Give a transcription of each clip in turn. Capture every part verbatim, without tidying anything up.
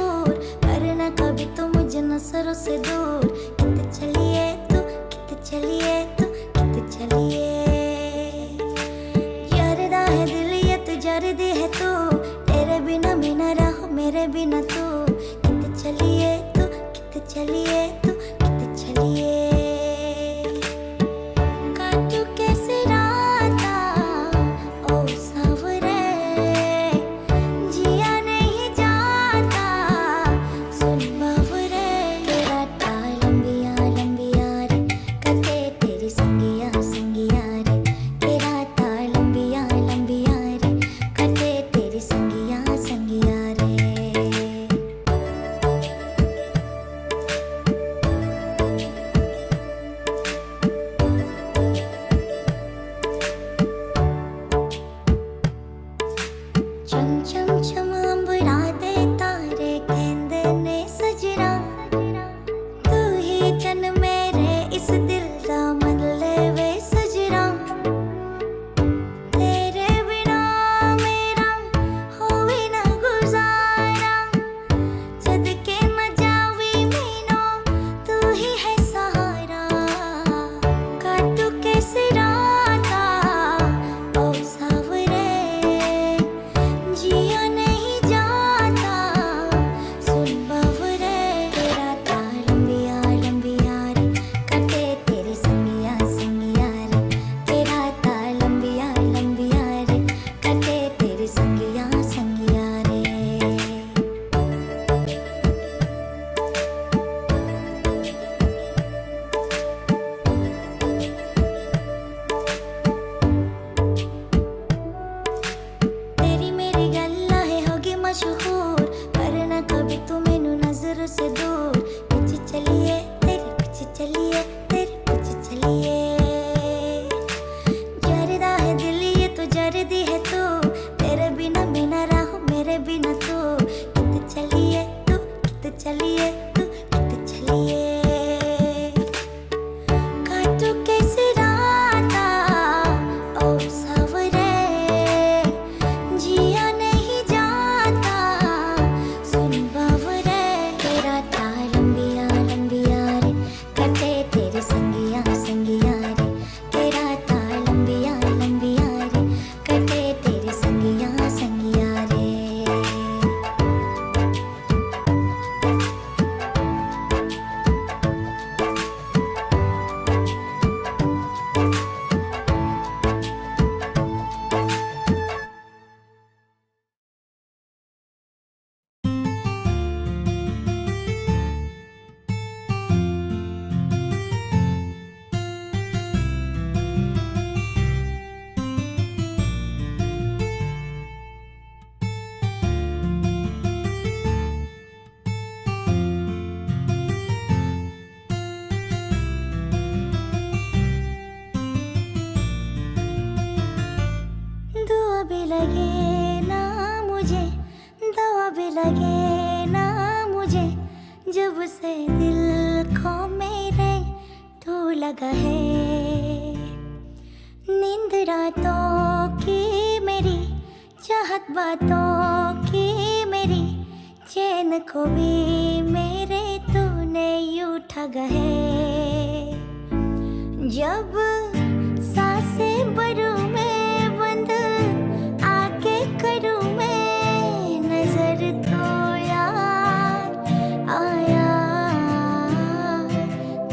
दूर, पर ना कभी तू मुझे नजरों से दूर। कित चलिए तू, कित चलिए तू, कित चलिए। जरदा है दिल ये तू, जरदी है तू, तेरे बिना मैं ना रहूं, मेरे बिना तू। कित चलिए तू, कित चलिए तू, कित चलिए। काटू कैसे राता, ओ सावरे, जिया नहीं जाता, सुन बावरे। के राता लंबिया लंबिया रे, कटे तेरी संगिया संगिया रे। के राता लंबिया लंबिया रे, कटे तेरी संगिया संगिया रे। चम चम चम अंबरा दे तारे कहंदे ने सजना, तू ही चन मेरे इस दिल दा मन लेवे सजना। तेरे बिना मेरा होवे ना गुजारा, जद के ना जावे मैनू, तू ही है सहारा। काटू कैसे राता, ओ सावरे, जिया नहीं जाता, सुन बावरे। के राता लंबिया लंबिया रे, कटे तेरी संगिया संगिया रे। के राता लंबिया लंबिया रे, कटे तेरी संगिया संगिया रे। तेरी मेरी गल्ला है होगी मशहूर, पर ना कभी तू मैनू नजर से दूर। पीछे चलिए, तेरे पीछे चलिए, तेरे पीछे चलिए। जरदा है दिल ये तो जरदी है तू, तेरे बिना मैं ना रहूं, मेरे बिना तू। कित चलिए तू, कित चलिए तू, कित चलिए। काटू कैसे राता, ओ सावरे, जिया नहीं जाता, सुन बावरे। के राता लंबिया लंबिया रे, कटे तेरी संगिया संगिया रे। के राता लंबिया लंबिया रे, कटे तेरी संगिया संगिया रे। दुआ भी लगे ना मुझे, दवा भी लगे ना मुझे, जब से दिल को मेरे तू लगा है। नींद रातों की मेरी, चाहत बातों की मेरी, चैन को भी मेरे तूने यूं ठगा है। जब सांसें भरूं मैं बंद, आंखें करूं मैं नजर तो याद आया,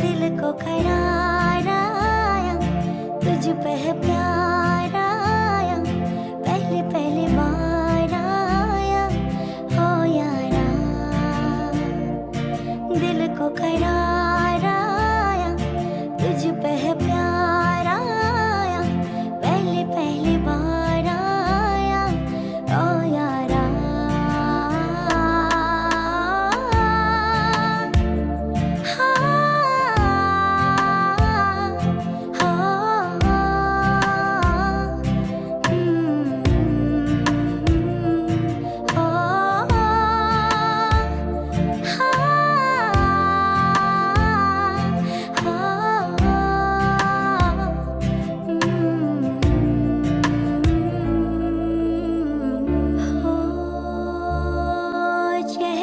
दिल को करार आया, तुझ पे है प्यार आया, पहली पहली बार आया, हो यारा। दिल को करार आया, तुझ पे है प्यार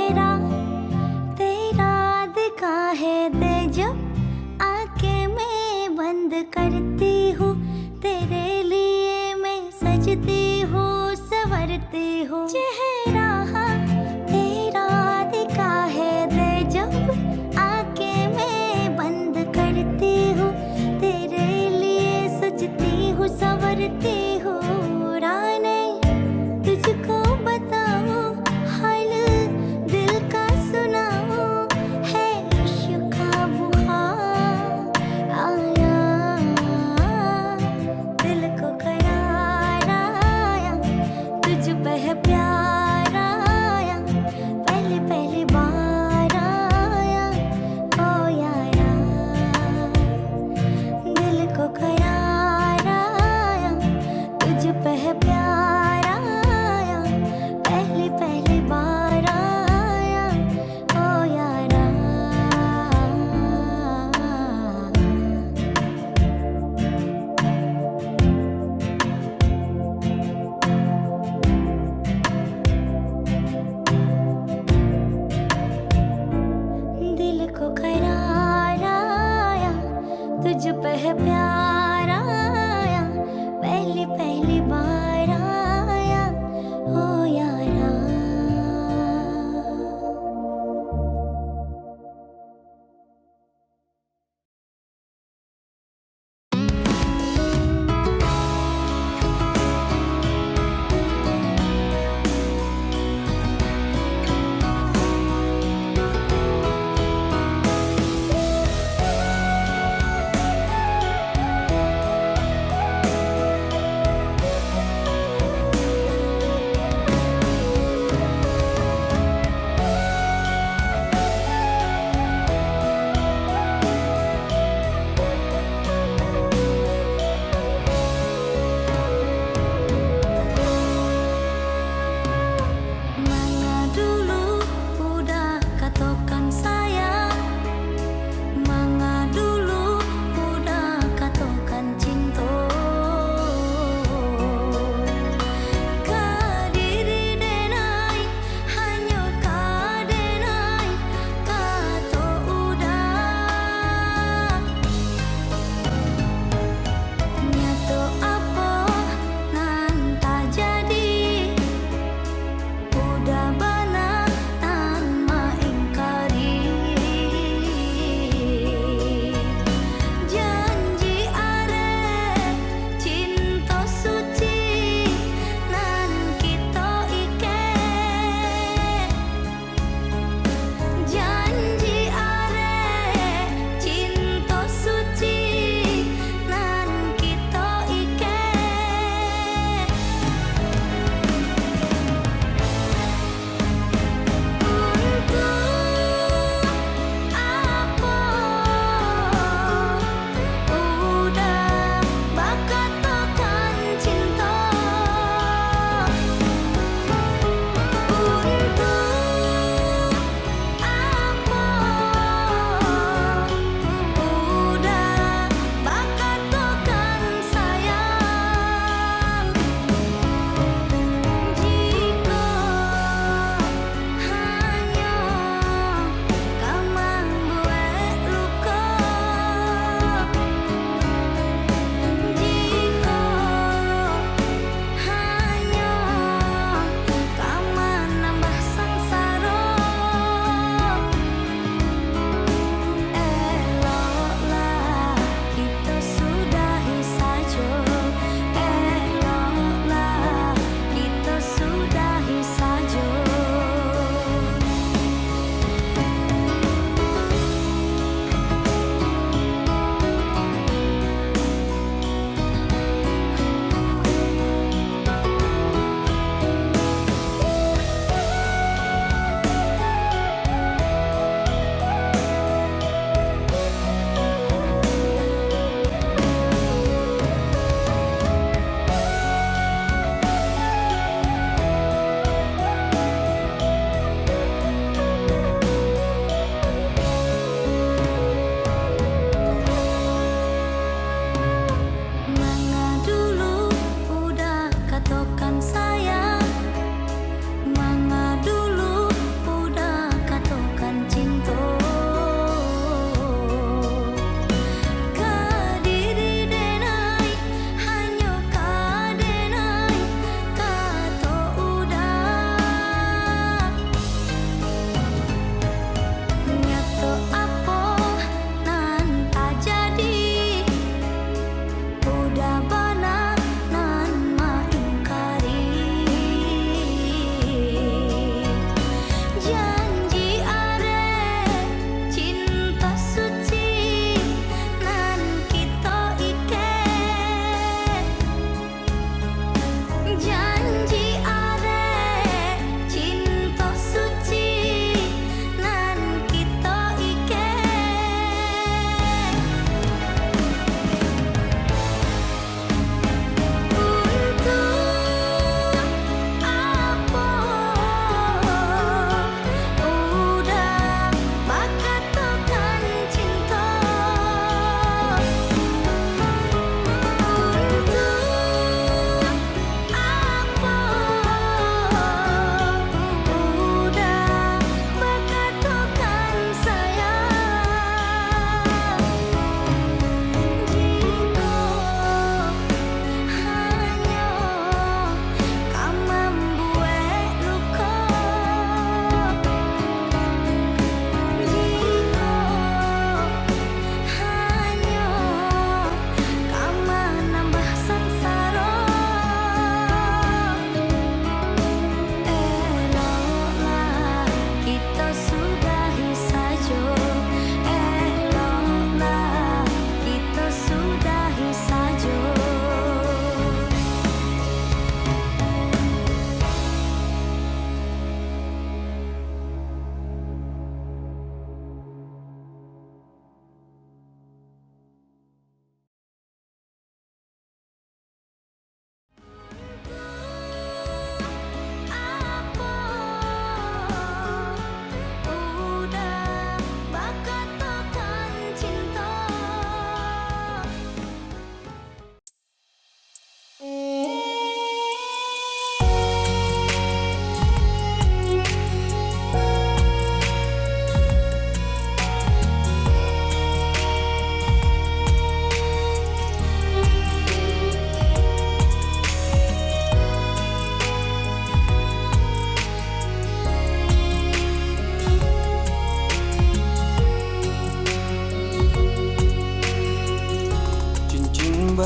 तेरा, तेरा दिखा है दे जब आंखें मैं बंद करती हूँ, तेरे लिए मैं सजती हूँ, संवरती हूँ। चेहरा तेरा दिखा है दे जब आंखें मैं बंद करती हूँ, तेरे लिए सजती हूँ, संवरती हूँ। रानी, तुझको बताऊँ हाल दिल का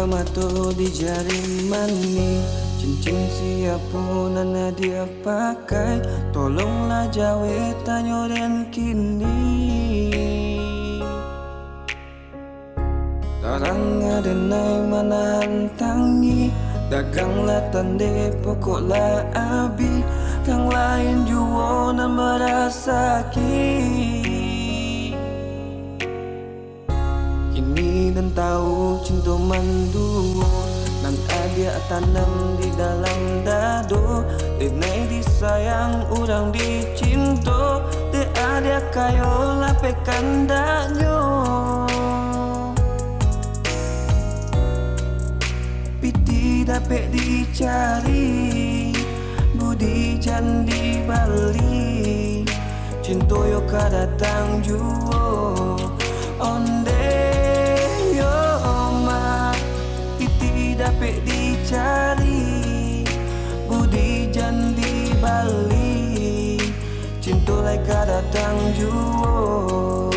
Mato di jari manih, cincin siapo nan dia pakai? Tolonglah jawek tanyo den kini. Tarang aden ai manahan tangih, dagang lah tandeh pokok lah abih, tang lain juo nan barasaki. Kini den tahu cinto manduo, nan adiak tanam di dalam dado. Den ai disayang urang dicinto, dek adiak kayo lapeh kandaknyo. Pitih dapek dicari, budi jan dibali. Cinto yo ka datang juo, ondeh yo mah. Pitih dapek dicari, budi jan dibali. Cinto lai ka datang juo.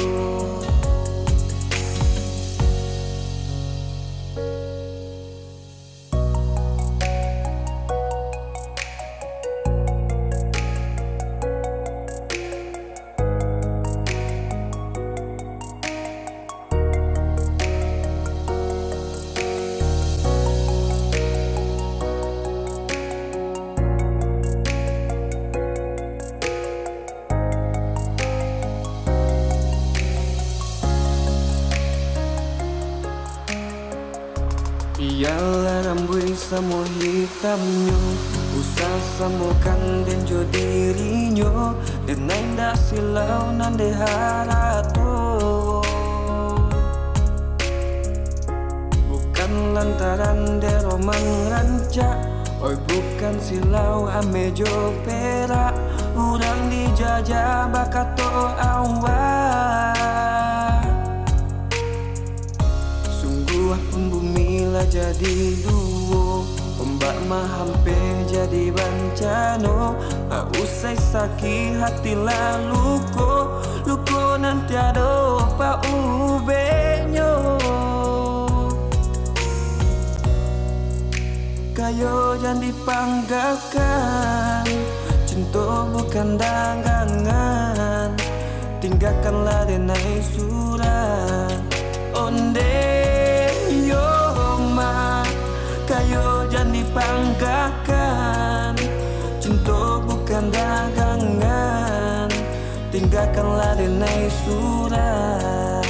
Bialah rambuik samo hitamnyo, usah samokan den jo dirinyo, den ai ndak silau nan dek harato. Bukan lantaran dek roman rancak, oi bukan silau ameh jo perak, urang dijajah bakato awak. Sungguahpun bumi lah jadi duo, ombak mahampeh jadi bancano. Usai sakik hati lah luko, luko nan tiado paubehnyo. Kayo jan dipanggakan, cinto bukan dagangan. Tinggakanlah den ai surang. Ondeh yo mah, kayo jan dipanggakan. Cinto bukan dagangan. Tinggakanlah den ai surang.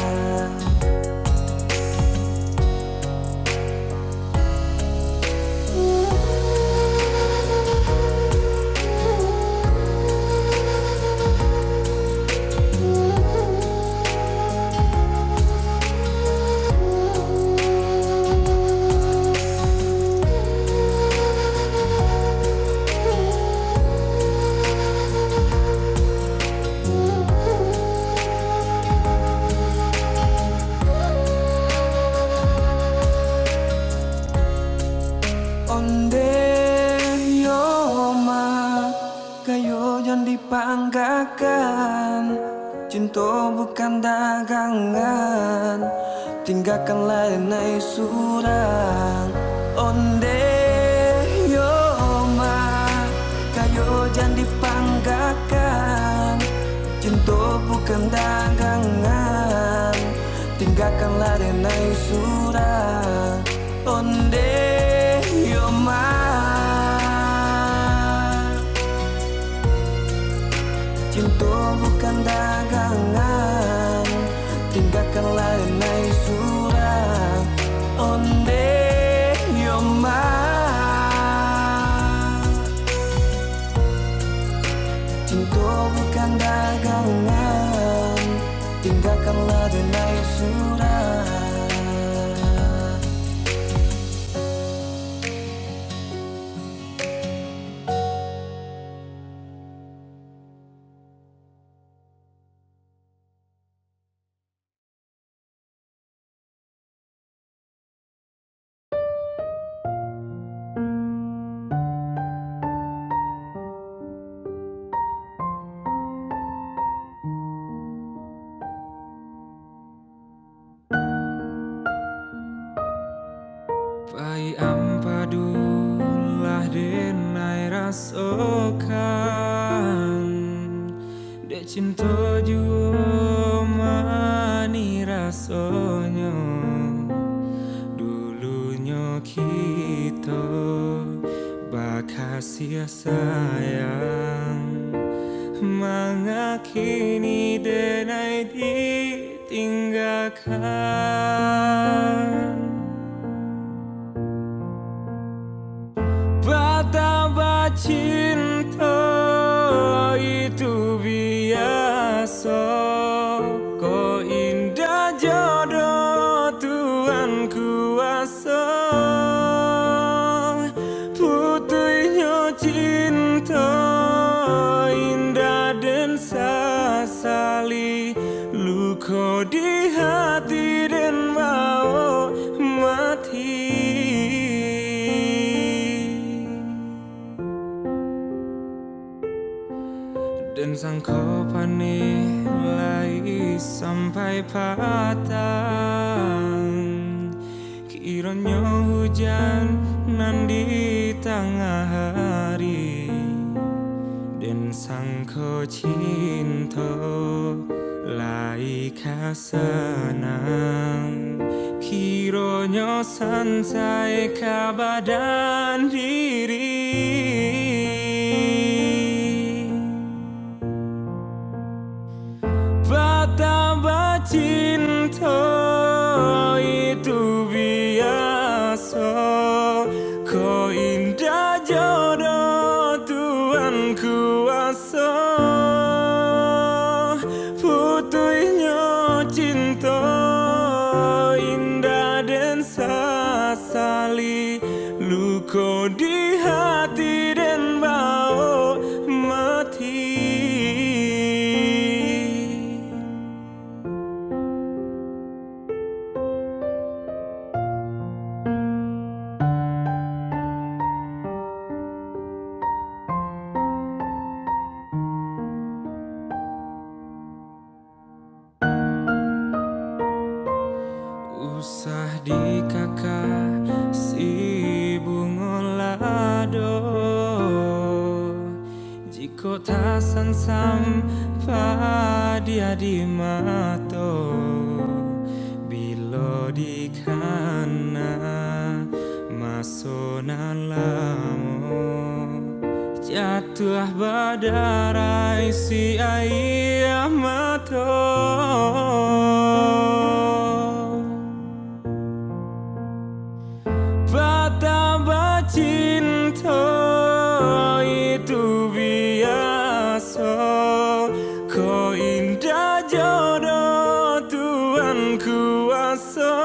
Ondeh yo mah, kayo jan dipanggakan. Cinto bukan dagangan, tinggakanlah den ai surang. Ondeh yo mah, kayo jan dipanggakan. Cinto bukan dagangan, tinggakanlah den ai surang. Ondeh yo mah. Cinto bukan dagangan, tinggakanlah den ai surang. Ondeh yo mah. Cinto bukan dagangan, tinggakanlah den ai surang. Pai ampadulah den ai rasokan, dek cinto juo manih rasonyo. Dulunyo kito bakasiah sayang, manga kini den ai ditinggakan. Patah bacinto itu biaso, ko indak jodoh Tuhan kuaso. Putuihnyo cinto indak den sasali, luko di hati den bao mati. Den sangko paneh lai sampai patang, kironyo hujan nan di tangah hari. Den sangko cinto lai ka sanang, kironyo sansai ka badan diri. Patah bacinto itu biaso, ko indak jodoh Tuhan kuaso. Putuihnyo cinto indak den sasali, luko di hati den bao mati. Usah dikakasi bungo lado, jikok tasansam padiah di mato, bilo dikana maso nan lamo, jatuah badarah isi aia mato. Patah bacinto itu biaso, ko indak jodoh Tuhan kuaso.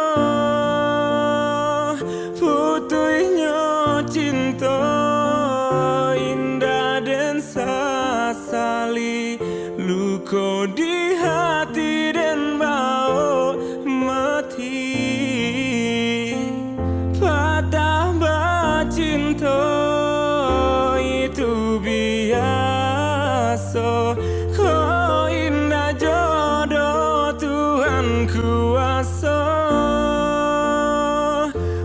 Putuihnyo cinto indak den sasali, luko di hati den bao mati. Patah bacinto itu biaso, ko indak jodoh Tuhan kuaso.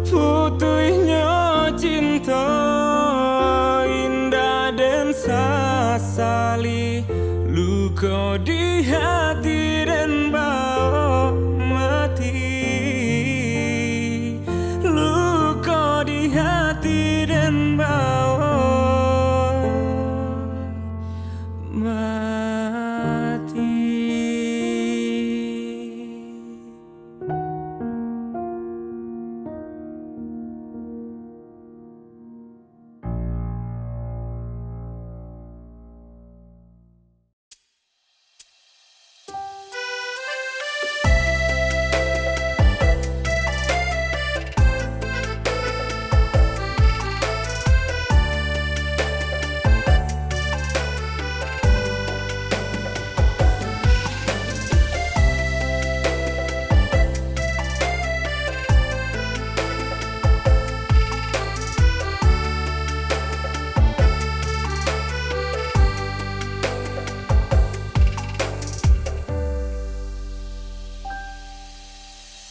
Putuihnyo cinto indak den sasali, luko di hati den bao mati. Luko di hati den bao mati.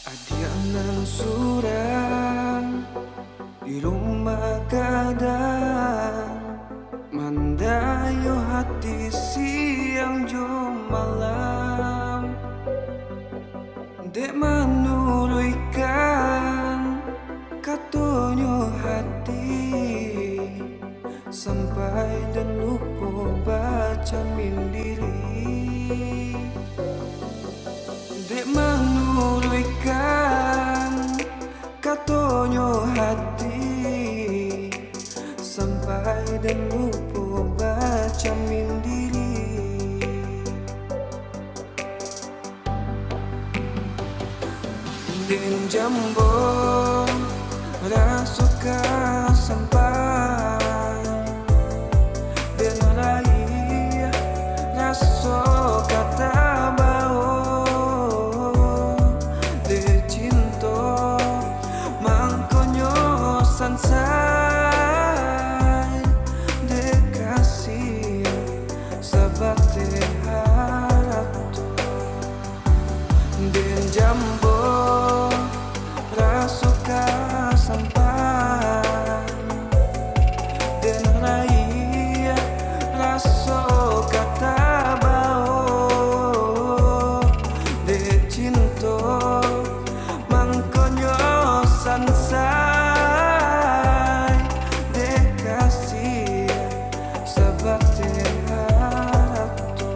Adiak nan surang, Di rumah gadang, mandayo hati siang jo malam. Dek manuruikan katonyo hati, sampai den lupo bacamin diri. Dek manuruikan katonyo hati, sampai den lupo bacamin diri. Den jambo raso ka sampai, den raih raso ka tabao. Dek cinto mangkonyo sansai, dek kasih sabateh harato. Den jambo raso ka sampai, den raih raso ka tabao. Dek cinto mangkonyo sansai, dek kasih sabateh harato.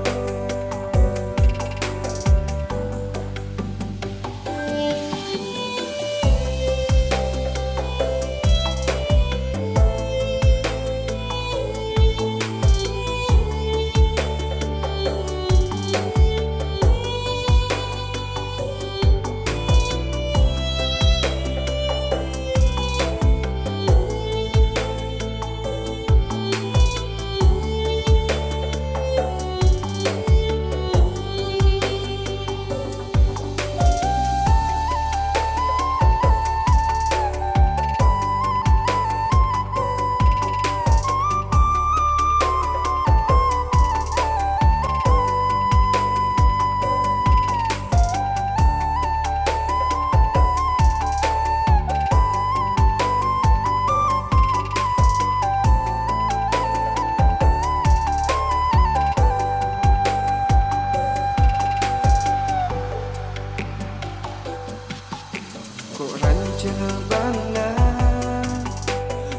Kok rancak bana,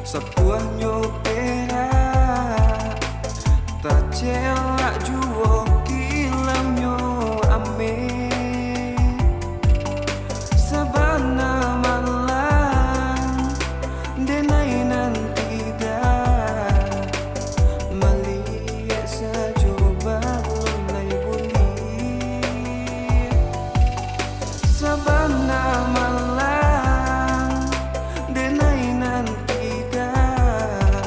sapuahnyo perak, tacelak juo kilaunyo ameh. Sabana malang, denai nan tidak, maliek sajo balun lai buliah. Sabana malang, denai nan tidak,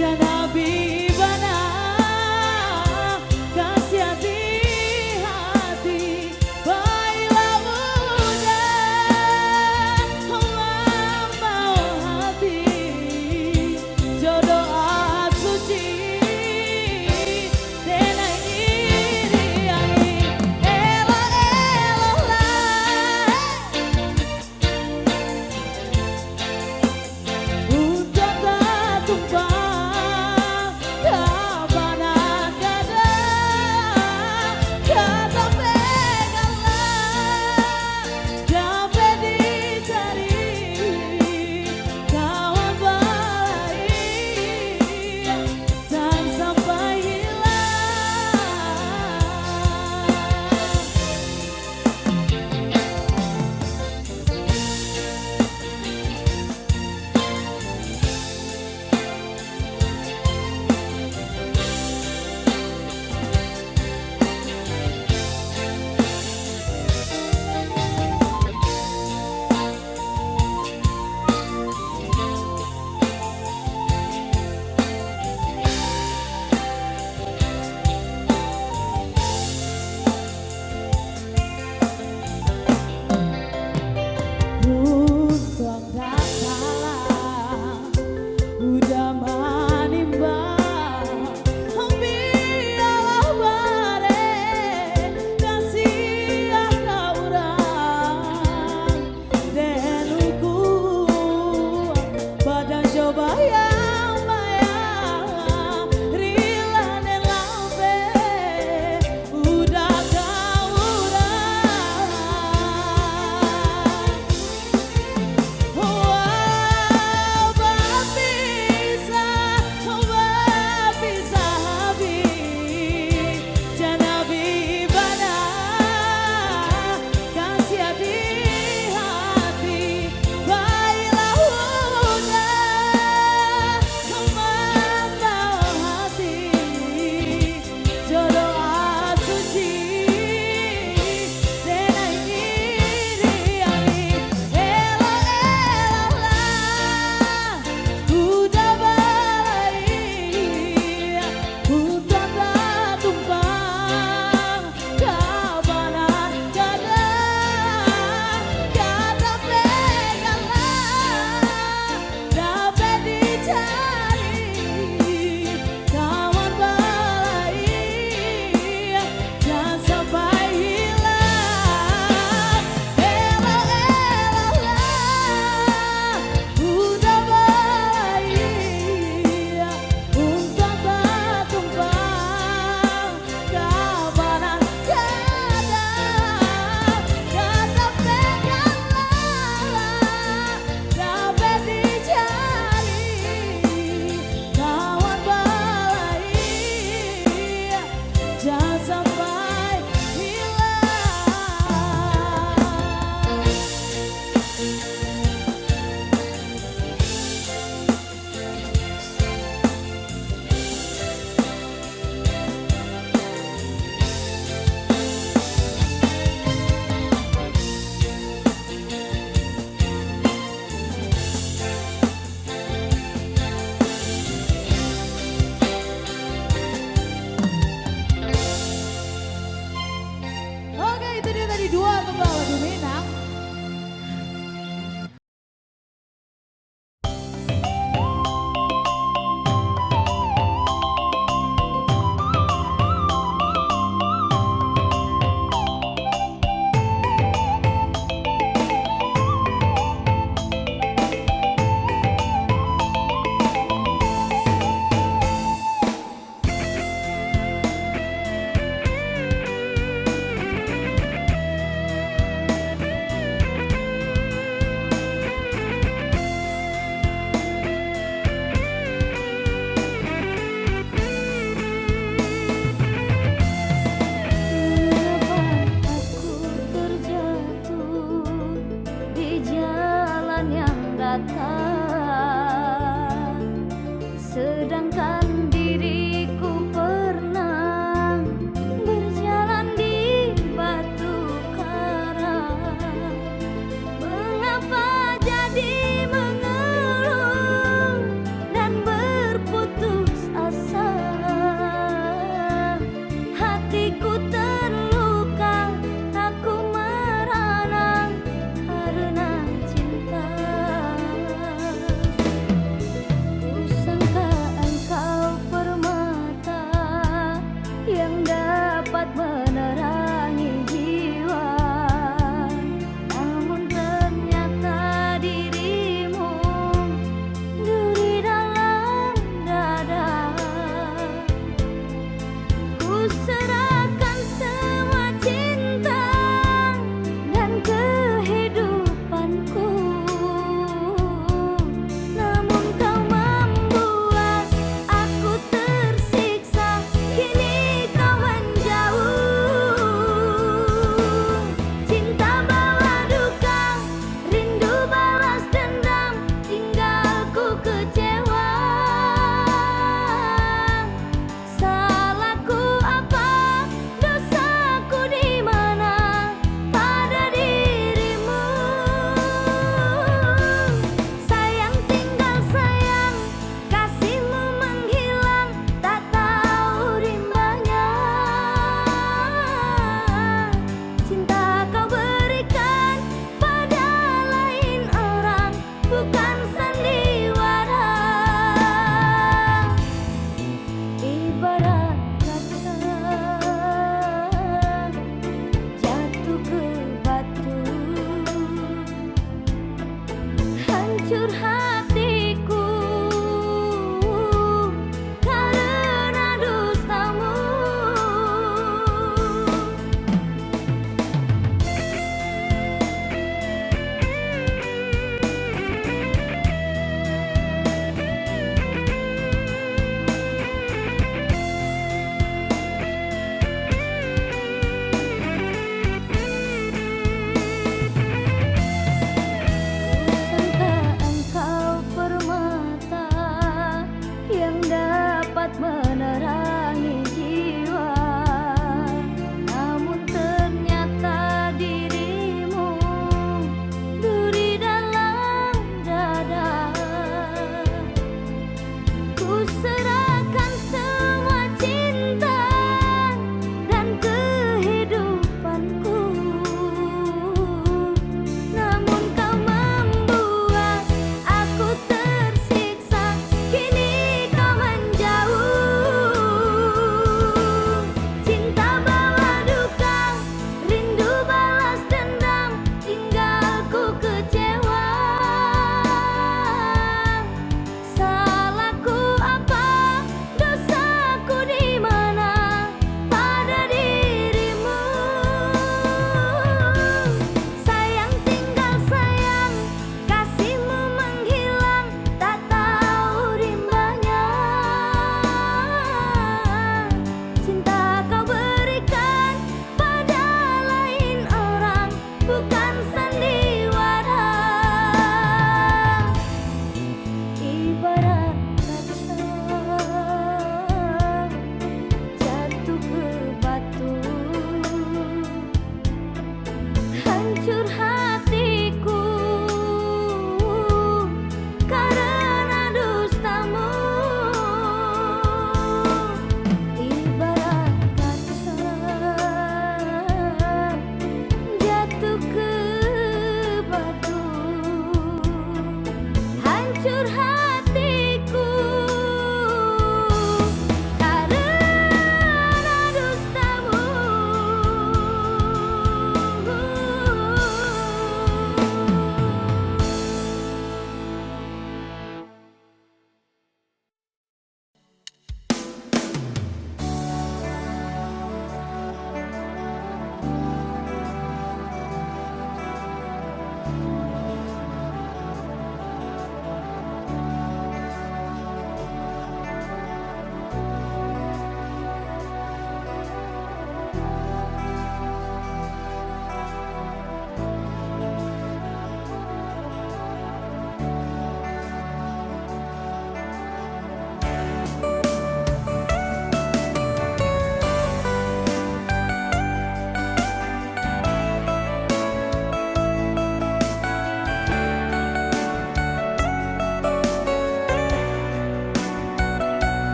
Nabi bana, kasiah di hati, bailah udah mambawa hati, jo doa suci, denai iri-iri, elok-eloklah. Untuak tatumpang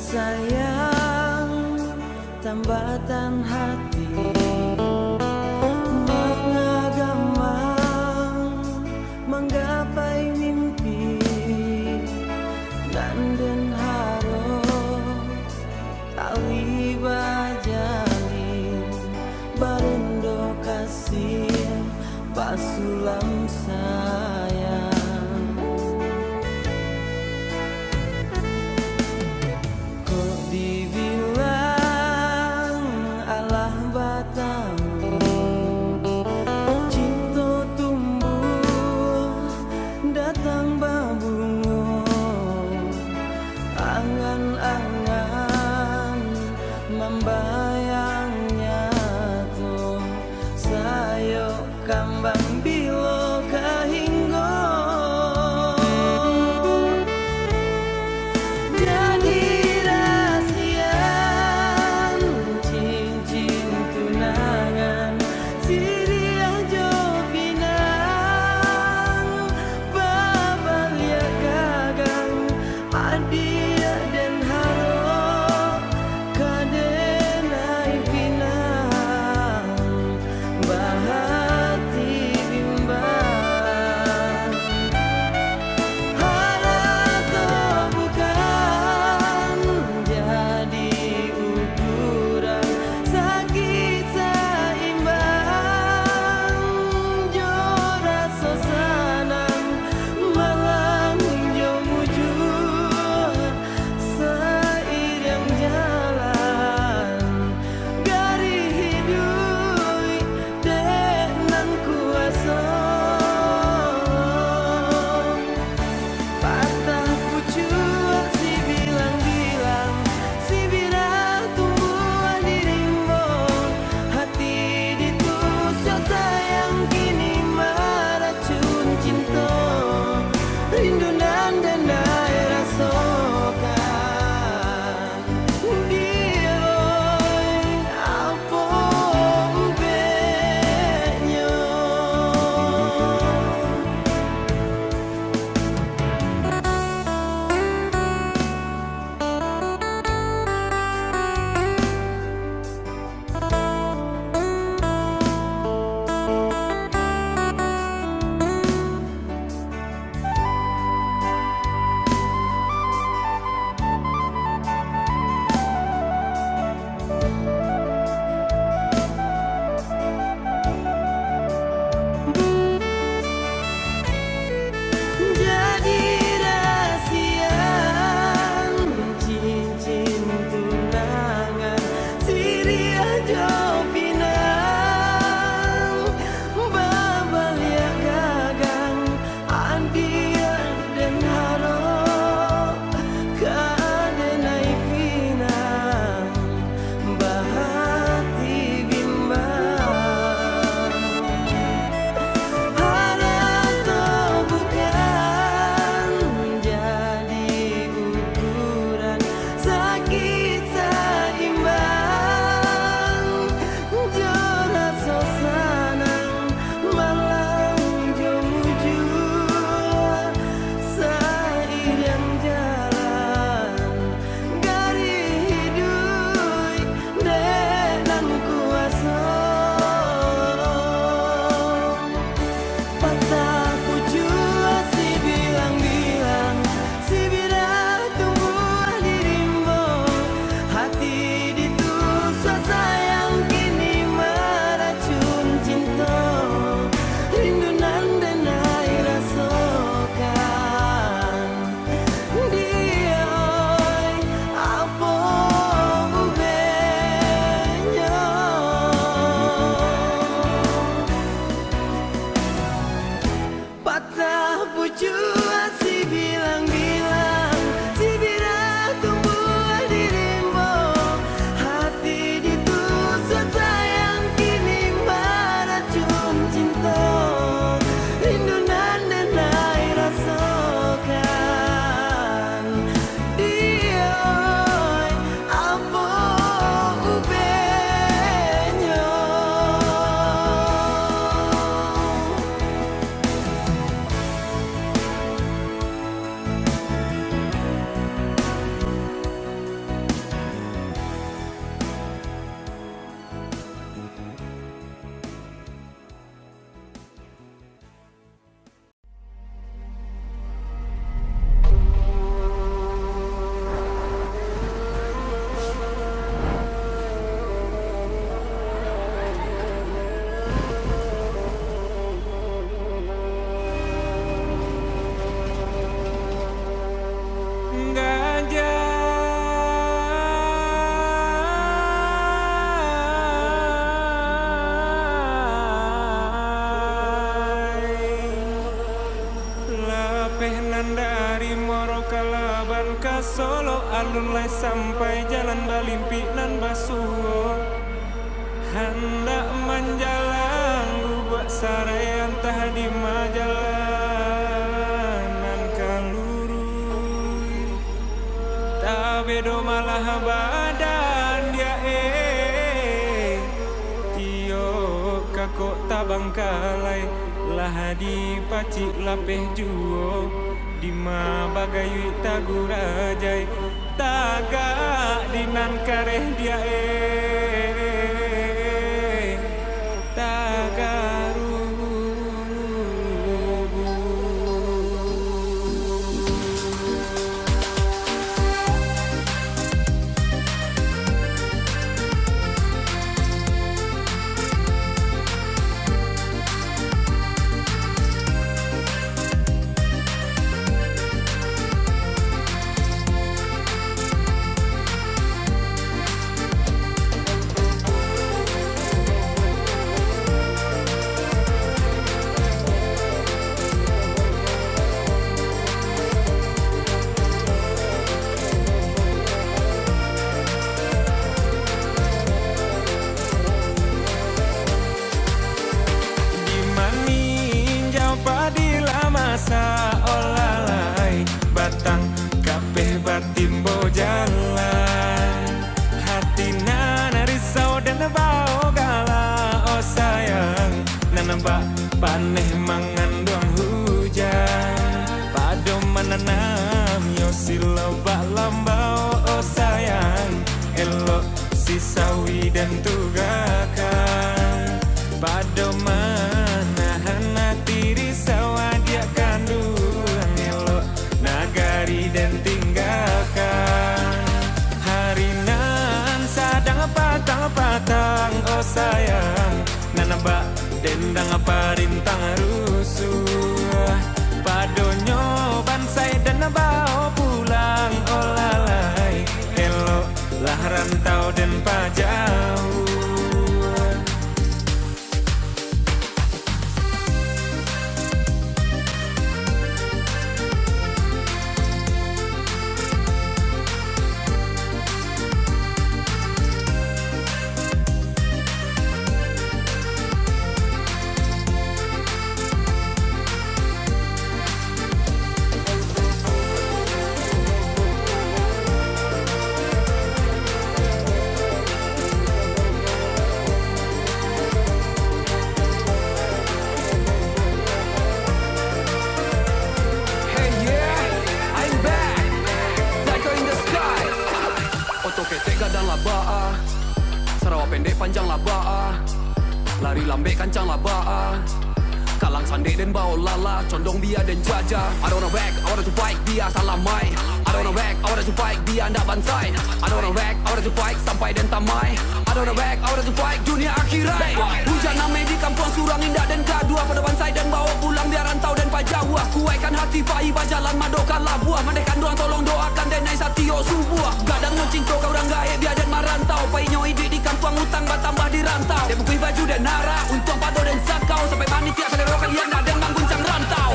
Sayang, tambatan hati, mangagamang, manggapai mimpi, nan den harok, tali bajalin, barindo kasih, basulam sayang. Kok dibilang alah batang Ka Solok alun lai sampai, jalan balimpik nan basuo. Handak manjalang gubuak sarai, antah di ma jalan nan ka luruih. Tabedo malah badan diak eh. Tiok kakok tabangkalai, lah dipacik lapeh juo. Dima bagayuik tagurajai, tagak di nan kareh diak eh, tagarubu. Di maninjau padi lah masak, olah lai batang kapeh batimbo jalan. Hati nan risau den bao galak, oh sayang, nan bak paneh manganduang hujan. Pado mananam yo silo bak lambau, oh sayang, elok si sawi den tugakan. Pado manahan ati risau adiak kanduang, elok nagari den tinggakan. Hari nan sadang patang-patang, oh sayang, nan bak dendang parintang rusuah. Padonyo bansaik den bao pulang, olah lai elok lah rantau den pajauah. Hey yeah, I'm back. Tiger in the sky. Oto ketek gadang labak ah. Sarawa pendek panjang labak ah. Lari lambek kancang labak ah. Kalang sandek den bao lala, condong bia den jaja. I don't wanna wreck, I wanna to fight, bia salamai. I don't wanna wreck, I wanna to fight, bia ndak bansai. I don't wanna wreck, I wanna to fight, sampai den tamai. I don't wanna wreck, I wanna to fight, dunia akhirat. Hujan amai di kampuang surang indak den gaduah. Pado bansai den bao pulang, bia rantau den pajauah. Kuaikkan hati pai bajalan mado ka labuah. Mandeh kanduang tolong doakan den nai satiok subuah. Gadang nyo cinto ka urang gaek bia den marantau. Painyo iduik di kampuang utang batambah di rantau. Den bukui baju den arak, untuang pado den sakau. Sampai manitiak salero kalian nak den mangguncang rantau.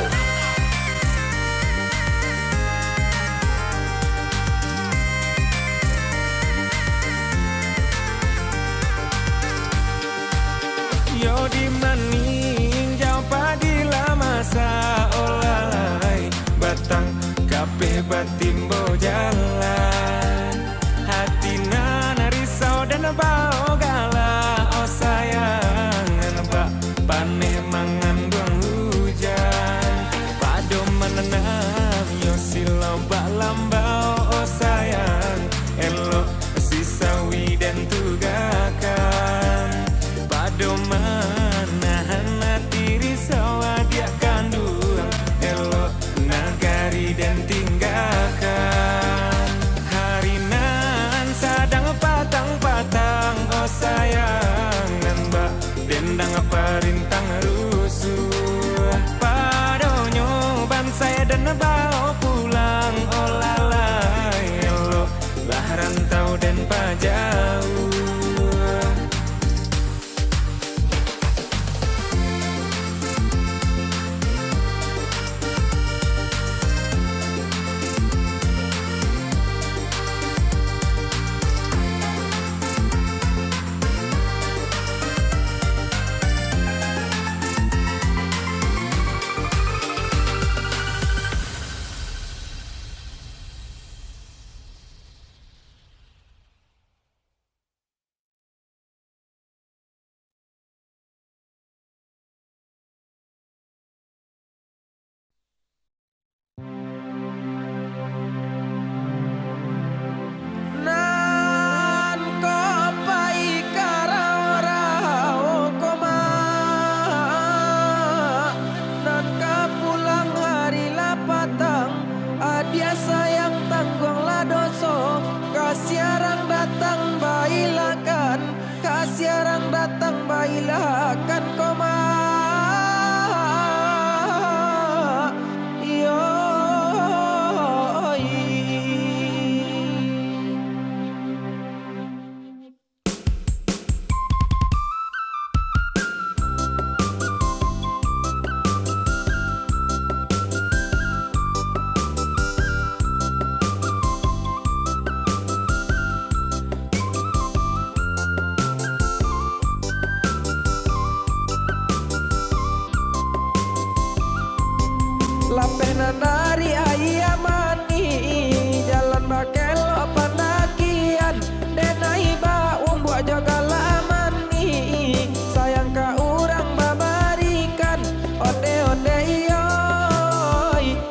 Yo di maninjau padi lah masak, olah lai batang kapeh batimbo jalan. Hati nan risau den bao galak, oh sayang, nan bak paneh manganduang hujan. Pado mananam yo silo bak lambau, oh sayang, elok si sawi den tugakan. Pado manahan ati risau adiak kanduang, elok nagari den tinggakan. Hari nan sadang patang-patang, oh sayang, nan bak dendang parintang rusuah. Padonyo bansai den bao pulang, oh lala. Biaso yang tangguanglah doso, ka siarang datang bailakan, ka siarang datang bailakan koma. Iyo. Lapeh nan dari aia manih, jalan bakelok pandakian. Dek naiba umbuak jo galak manih, sayang ka urang babarikan. Onde-onde iyo,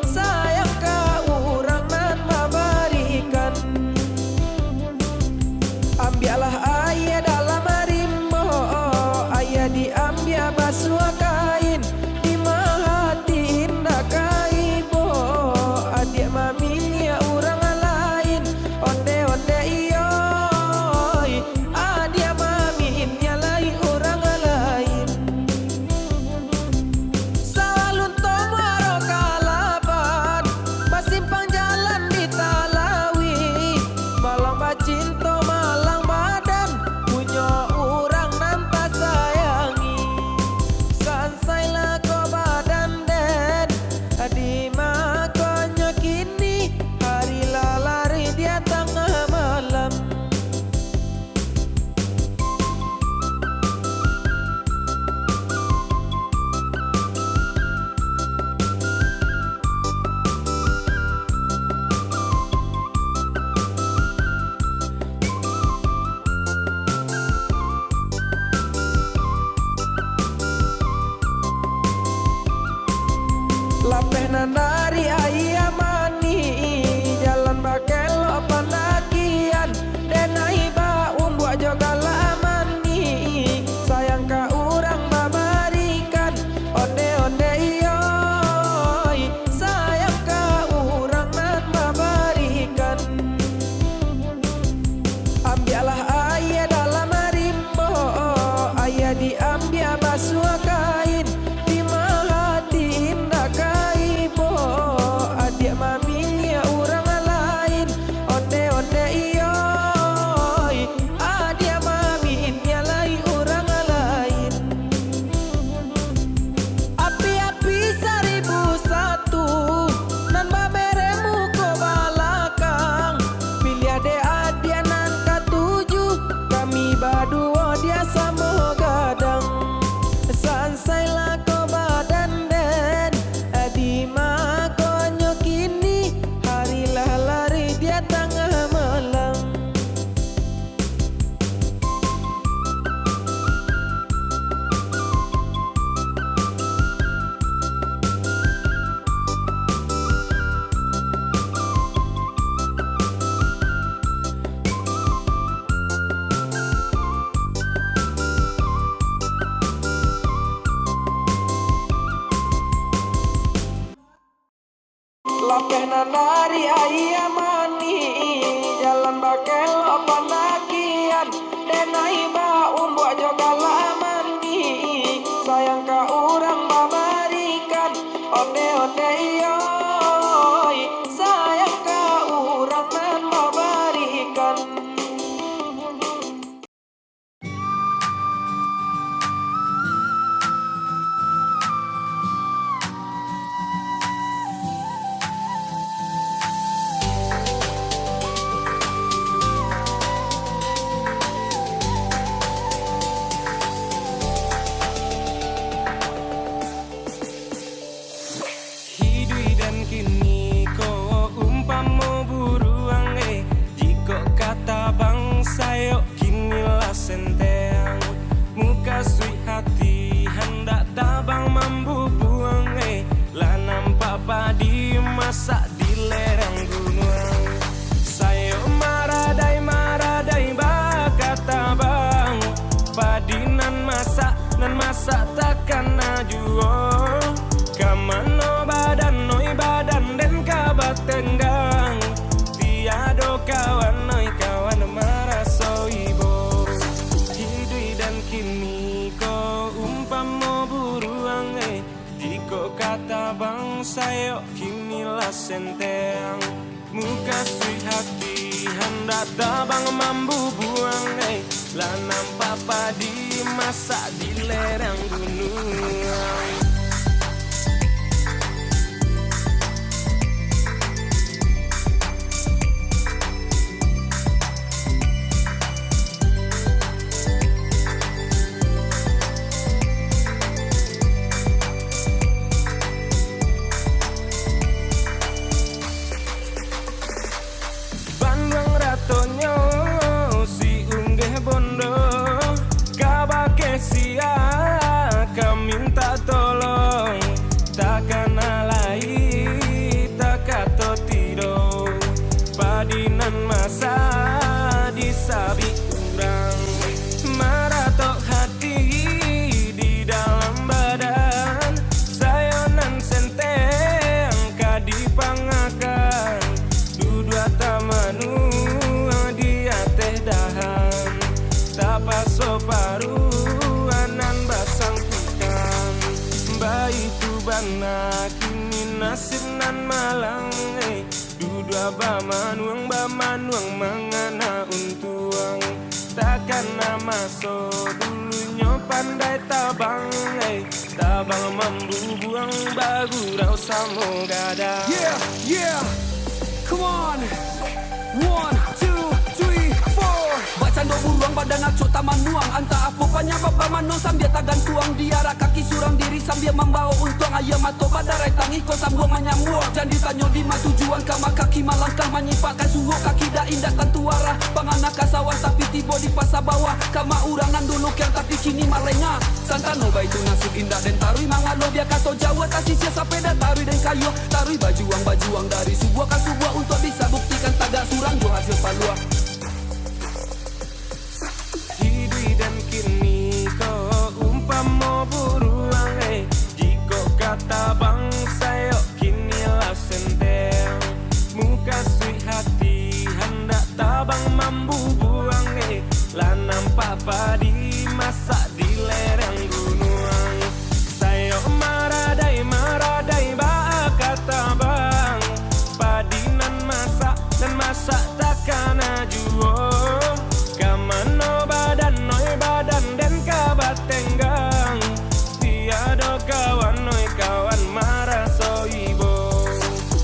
sayang ka urang nan babarikan. Ambiaklah aia dalam rimbo, aia diambiak basuah kain. Di ma hati indak ka ibo, adiak maminiak urang lain. Onde-onde iyo, adiak maminiak lai urang lain. Sawalun to muaro kalaban, basimpang jalan di Talawi. Malang bacinto, malang badan, punyo urang nan tasayangi. Sansai lah ko badan den, di ma ko nyo kini, hari lah lari di tangah malam. Lapeh nan dari aia manih, jalan bakelok pandakian. Dek naiba umbuak jo galak manih, sayang ka urang babarikan. Onde-onde iyo, sayang ka urang nan babarikan. Ambiaklah aia dalam rimbo, aia diambiak basuah kain. Di ma hati indak ka ibo, adiak maminiak urang lain. Onde-onde iyo, adiak maminiak lai urang lain. Api-api saribu satu, nan babereng muko balakang. Piliah dek adiak nan katuju, kami baduo dia samo gadang. Sansailah ko badan den, di ma ko nyo kini, hari lah lari dia tangah malam. Lapeh nan dari aia manih, jalan bakelok pandakian. Denai baumbuak jo galak manih, sayang ka urang babarikan. Onde-onde iyo, sayang ka urang nan babarikan. Hiduik Sayok kini lah senteng, mukasuik hati handak tabang mambubuang, eh. Lah nampak padi masak di lereng gunuang. Banduang ratonyo si Unggeh Bondo, kabake sia ka mintak tolong, takana lai takato tido, padi nan masak disabik urang, maratok hati di dalam badan, sayo nan senteng ka dipangakan, dudua tamanuang di ateh dahan, tapaso paruan nan basangkutan. Baitu bana kini nasib nan malang, eh. Dudua bamanuang, bamanuang mangana untuang. Takana maso dulunyo pandai tabang, eh. Tabang mambubuang, bagurau samo gadang. Yeah, yeah. Come on. One, two, three, four. Bacando buruang badan acok tamanuang. Antah apo panyabab bamano sambia tagantuang. Di arak kaki surang diri sambia mambawo untuang. Aia mato badarai tangih ko sambuang manyambuang. Jan ditanyo di ma tujuan, ka ma kaki malangkah manyipakkan suok kaki dak indak tantu arah. Pangana ka sawah tapi tibo di pasa bawah. Ka ma urang nan dulu kian tapi kini malengah. Santano baitu nasib indak den taruih mangalo bia kato Jawa tasisia sapeda taruih den kayo. Taruih bajuang-bajuang dari subuah ka subuah untuak bisa buktikan tagak surang jo hasil paluah. Hiduik den kini ko umpamo buruang, eh. Jikok ka tabang sayok kini lah senteng. Mukasuik hati handak tabang mambubuang, eh. Lah nampak padi masak di lereng gunuang. Sayok maradai-maradai baa ka tabang. Padi nan masak, nan masak takana juo. Ka mano badan, oi badan den ka batenggang. Tiado kawan, oi kawan maraso ibo.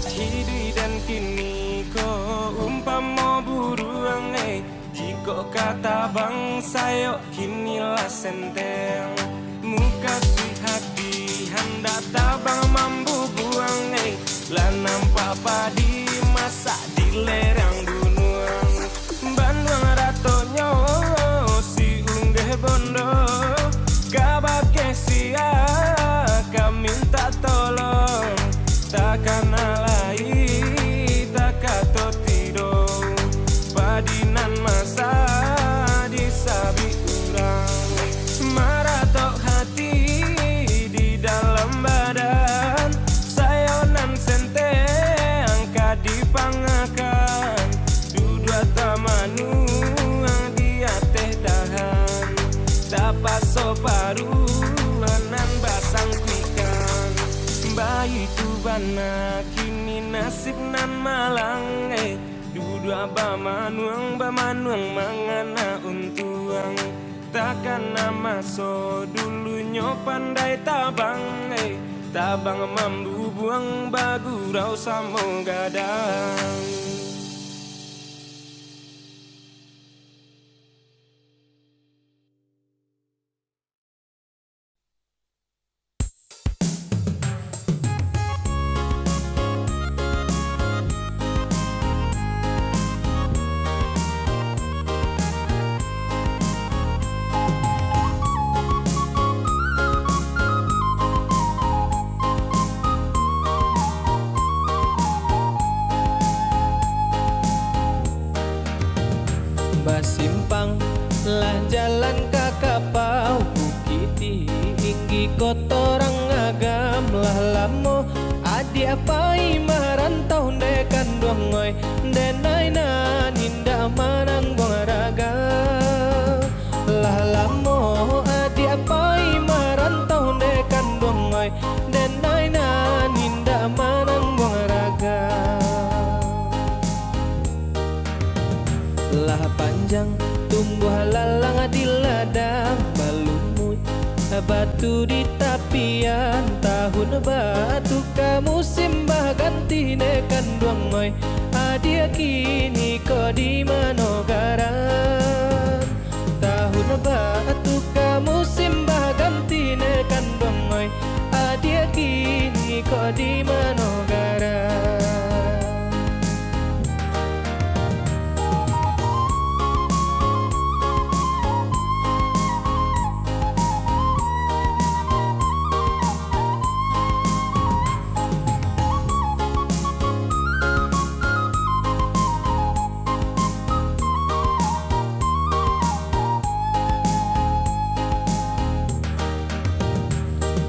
Hiduik den kini ko umpamo buruang, eh. Jikok ka tabang sayok kini lah senteng. Mukasuik hati handak tabang mambubuang, eh. Lah nampak padi masak di lereng gunuang. Banduang ratonyo si Unggeh Bondo, kabake sia ka mintak tolong. Takana lai takato tido, padi nan masak disabik urang. Maratok hati di dalam badan, sayo nan senteng ka dipangakan. Dudua tamanuang di ateh dahan, tapaso paruan nan basangkuikan. Baitu bana kini nasib nan malang, eh. Dudua bamanuang, bamanuang mangana untuang. Takana maso dulunyo pandai tabang, eh. Tabang mambubuang, bagurau samo gadang. Basimpang lah jalan ka Kapau, Bukik Tinggi, Koto Rang Agam. Lah lamo adiak pai marantau, ndeh kanduang oi, denai nan indak manangguang raga. Lah lamo adiak pai marantau, ndeh kanduang oi, denai nan indak Lah panjang tumbuah lalang di ladang, balumuik batu di tapian. Tahun batuka musim baganti, dek kanduang oi, adiak kini ko di mano garan? Tahun batuka musim baganti, dek kanduang oi, adiak kini ko di mano garan?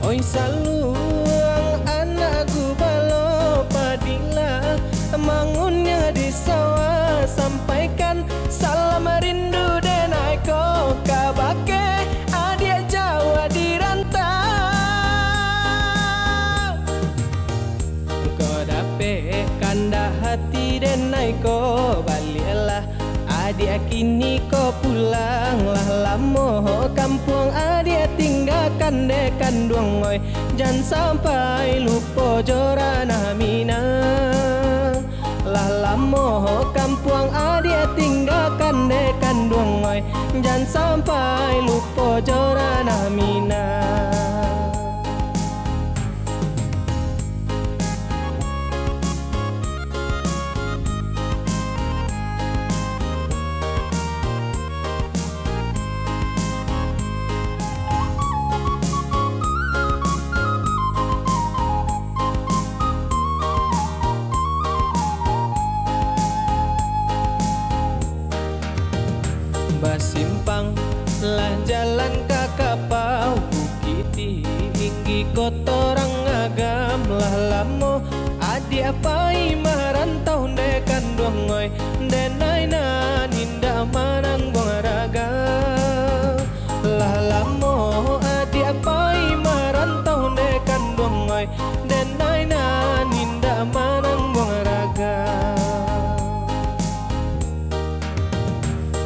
Oi saluang anak gubalo, padilah mangunyah di sawah, sampaikan salam rindu denai ko kabake adiak jauah di rantau. Ko dapek kandak hati denai ko, baliaklah adiak kini ko pulang. Lah lamo kampuang adiak tinggakan dek kanduang oi, jan sampai lupo jo ranah Minang. Lah lamo kampuang adiak tinggakan dek kanduang oi, jan sampai lupo jo ranah Minang. Basimpang lah jalan ka Kapau, Bukik Tinggi, Koto Rang Agam. Lah lamo adiak pai marantau dek kanduang oi, denai nan indak manangguang raga. Lah lamo adiak pai marantau dek kanduang oi, denai nan indak manangguang raga.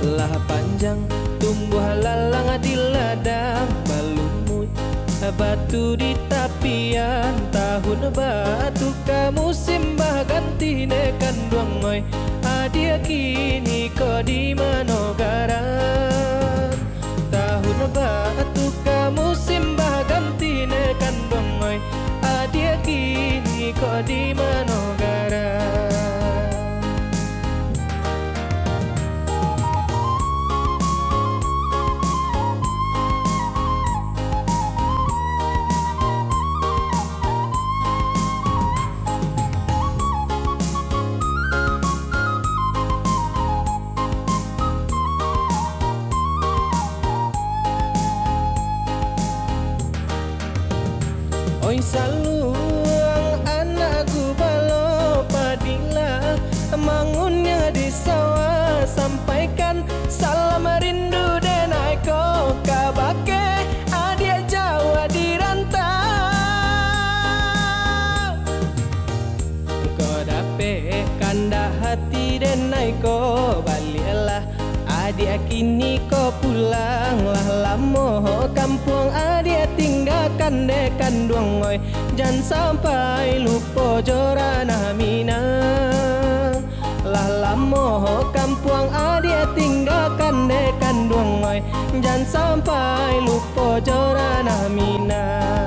Lah panjang tumbuah lalang di ladang, balumuik batu di tapian. Tahun batuka musim baganti, dek kanduang oi, adiak kini ko di mano garan? Tahun batuka musim baganti, dek kanduang oi, adiak kini ko di mano garan? Oi saluang anak gubalo, padilah mangunyah di sawah, sampaikan salam rindu denai ko kabake adiak jauah di rantau. Ko dapek kandak hati denai ko, baliaklah adiak kini ko pulang. Lah lamo kampuang adiak tinggakan dek kanduang oi, jan sampai lupo jo ranah Minang. Lah lamo kampuang adiak tinggakan dek kanduang oi, jan sampai lupo jo ranah Minang.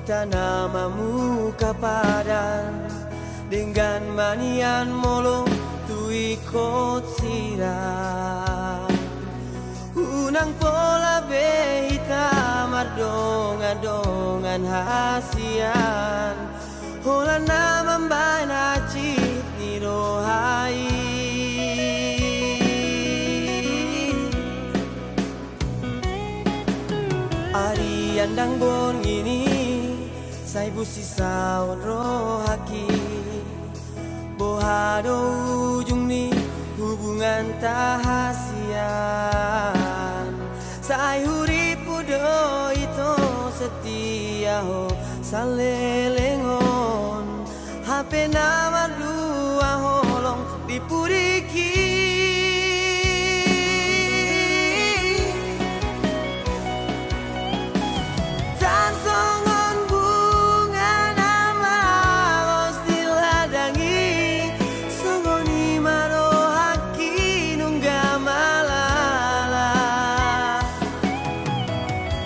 Tanam amuka padan, denggan manian molo tu ikot siram. Unang pola be hitam mardongan-dongan hasian, holan nan mambaen acik ni rohai. Ari andang bon ngini, sai busisaon rohaki. Boha do ujung ni hubungan tahasian. Sai huripu do ito setia ho salelengon. Hape nan madua holong dipuriki. Tansongon bunga nan malos di ladangi, songon ni marohaki nungga malala.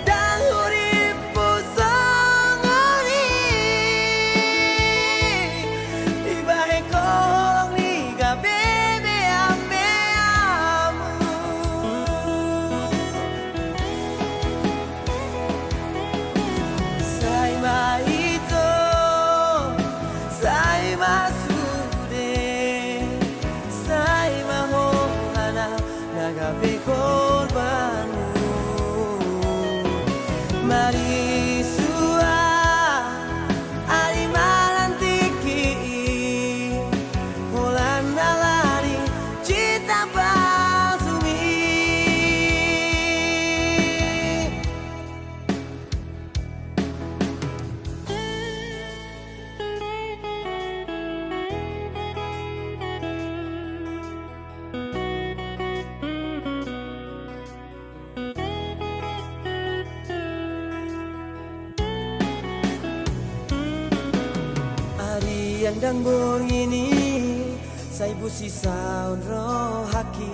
Dang urip pusong uri, di bae kolong ni ka bebe ame amu. Sai maito, sai masude, sai maholana, nagabe korbanmu. Mari sua, ari malantiki, holan nalari cita basumi. Ari andang bon ngini, sai busisaon rohaki.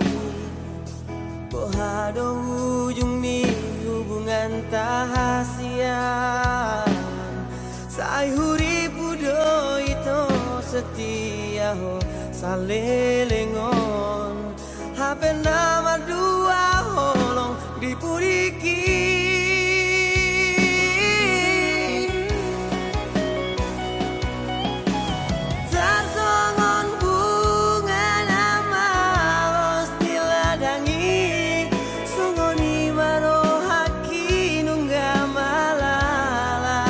Boha do ujung ni hubungan tahasian. Sai huripu do ito setia ho salelengon. Hape nan madua holong dipuriki. Tansongon bunga nan malos di ladangi, songon ni marohaki nungga malala.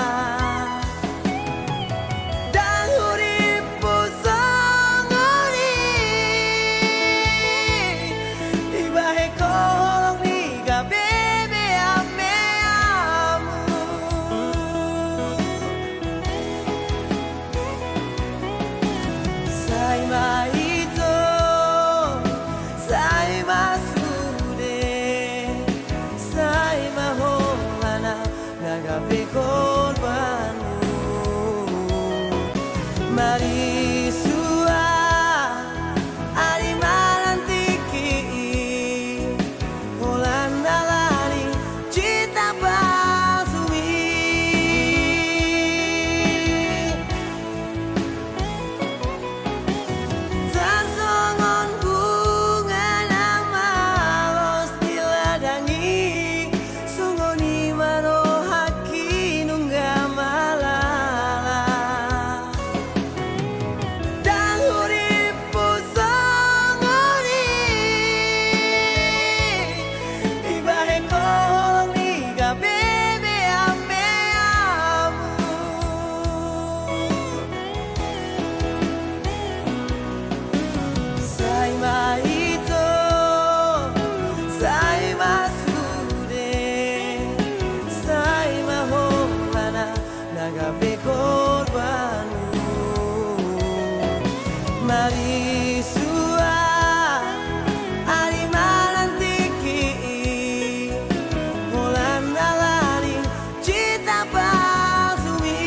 Dang urip pusong uri, di bae kolong ni ka bebe ame amu. Sai maito, sai masude, sai maholana, nagabe korbanmu. Mari sua, ari malantiki, holan nalari cita basumi. Tansongon bunga nan malos di ladangi, songon ni marohaki nungga malala. Dang urip pusong uri, di bae kolong ni ka bebe ame amu. Sai maito, sai masude, sai maholana, nagabe korbanmu. Mari sua, ari malantiki, holan nalari cita basumi,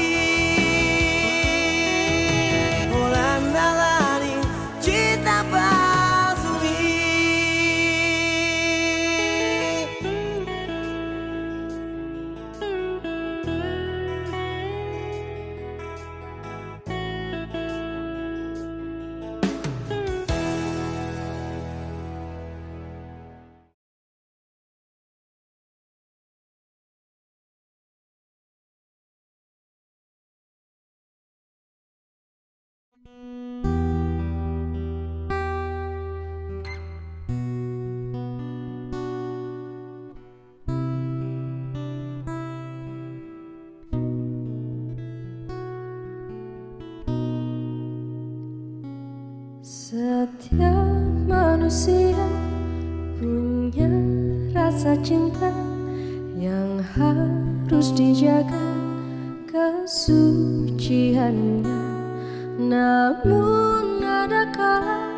holan nalari cita basumi. Setiap manusia punya rasa cinta yang harus dijaga kesuciannya. Namun ada kala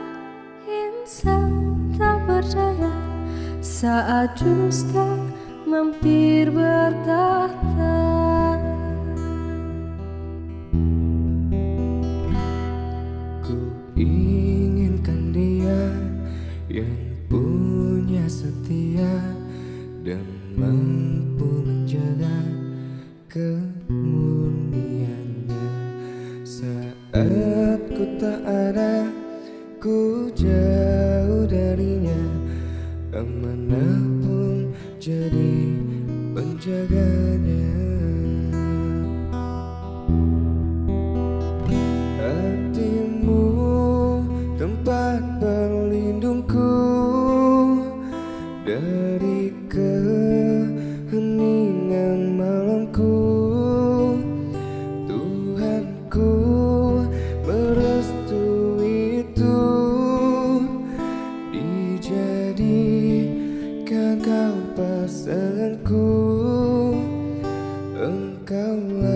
insan tak berdaya saat dusta mampir bertahta. Ku inginkan dia yang punya setia dan mampu menjaga kemurniannya. Saat ku tak ada, ku jauh darinya, amanah pun jadi penjaganya. Hatimu tempat berlindungku dari keheningan malamku. Tuhanku merestui itu, dijadikan kau pasanganku. Engkaulah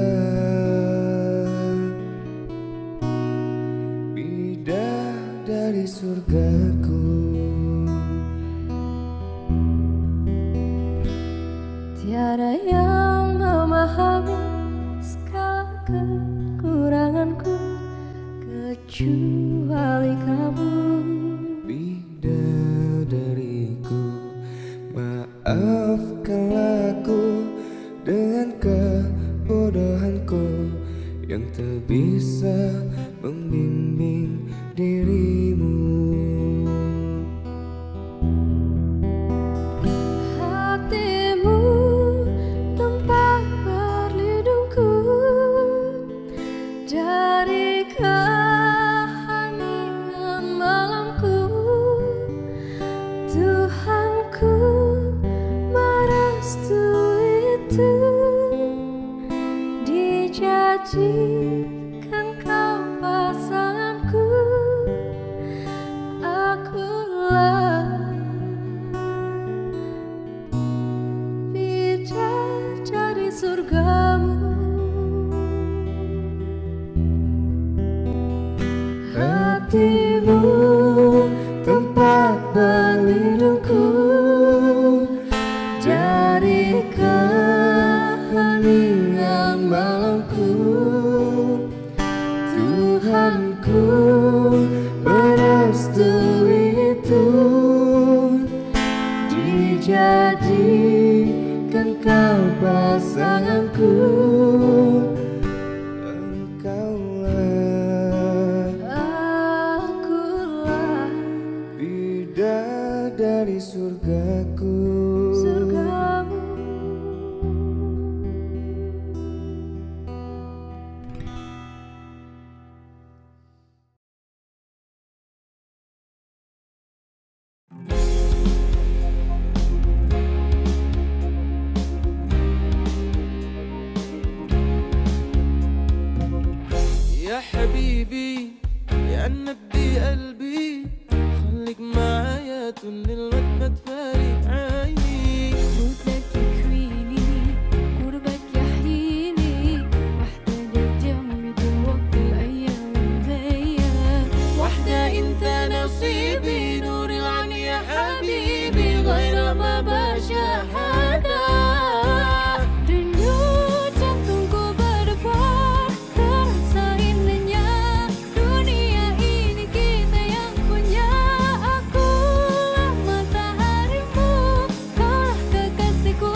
bidadari surgaku. Tiada yang memahami segala kekuranganku kecuali kamu. Bidadariku, maafkanlah aku dengan kebodohanku yang tak bisa membimbing dirimu. Hatimu tempat berlindungku dari keheningan malamku. Tuhanku merestui itu, dijadikan kau pasanganku. Akulah bidadari surgamu. Hatimu tempat berlindungku dari keheningan malamku. Tuhanku merestui itu, dijadikan kau pasanganku. Engkaulah, akulah bidadari surgaku. Surgamu. يا حبيبي، يا ندي قلبي، خليك معايا، طول الوقت ما تفارق عيني. موتك يكفيني، قربك يحييني، وحدة جنبي طول وقت الأيام الجاية. وحدة انت نصيبي، نور العين يا حبيبي، غير ما بشهادة. Rindu jantungku berdebar, terasa indahnya dunia ini kita yang punya. Akulah mataharimu, kaulah kekasihku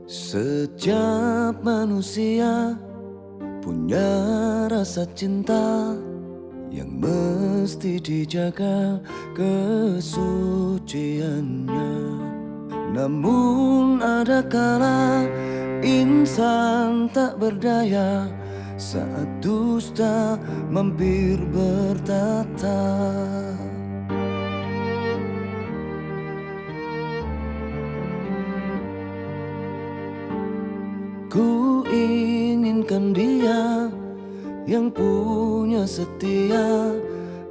Setiap manusia punya rasa cinta yang mesti dijaga kesuciannya. Namun ada kala insan tak berdaya saat dusta mampir bertatap. Ku inginkan dia yang punya setia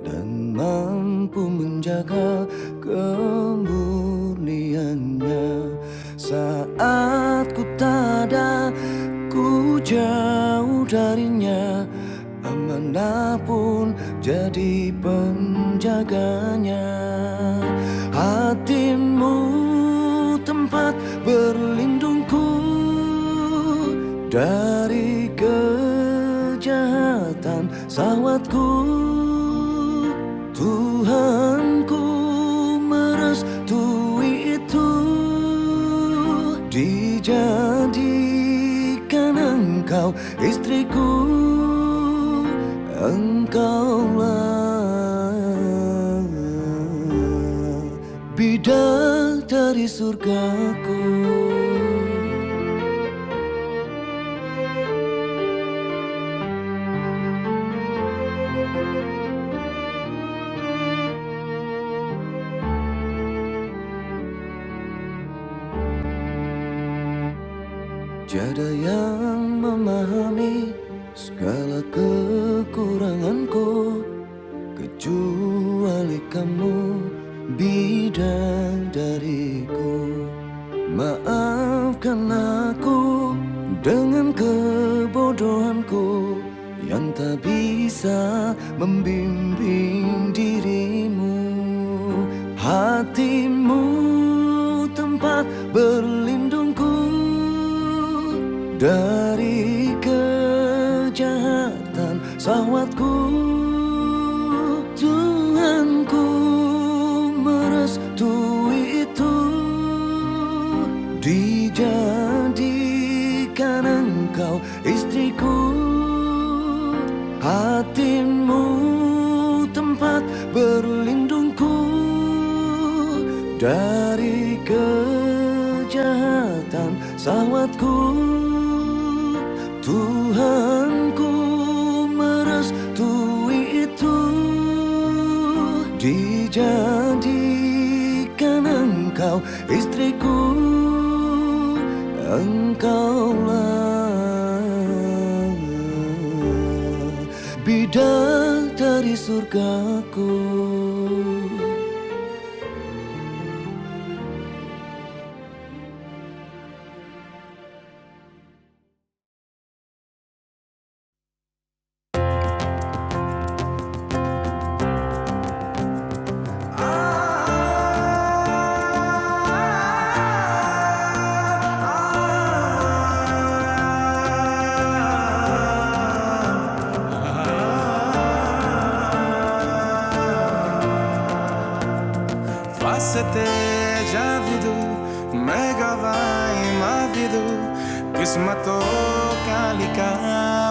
dan mampu menjaga kemurniannya. Saat ku tak ada, ku jauh darinya, amanah pun jadi penjaganya. Hatimu tempat berlindungku dari kejahatan sahwatku. Tuhanku merestui itu, dijadikan engkau istriku, engkaulah bidadari surgaku. Tiada yang memahami segala kekuranganku, kecuali kamu, bidadariku. Maafkanlah aku dengan kebodohanku yang tak bisa membimbing dirimu. Hatimu tempat berlindungku dari kejahatan sahwatku. Tuhanku merestui itu, dijadikan engkau istriku. Hatimu tempat berlindungku dari kejahatan sahwatku. Tuhanku merestui itu, dijadikan engkau istriku. Engkaulah bidadari surgaku. Fasate javidu, megavai mavidu, kismato kalika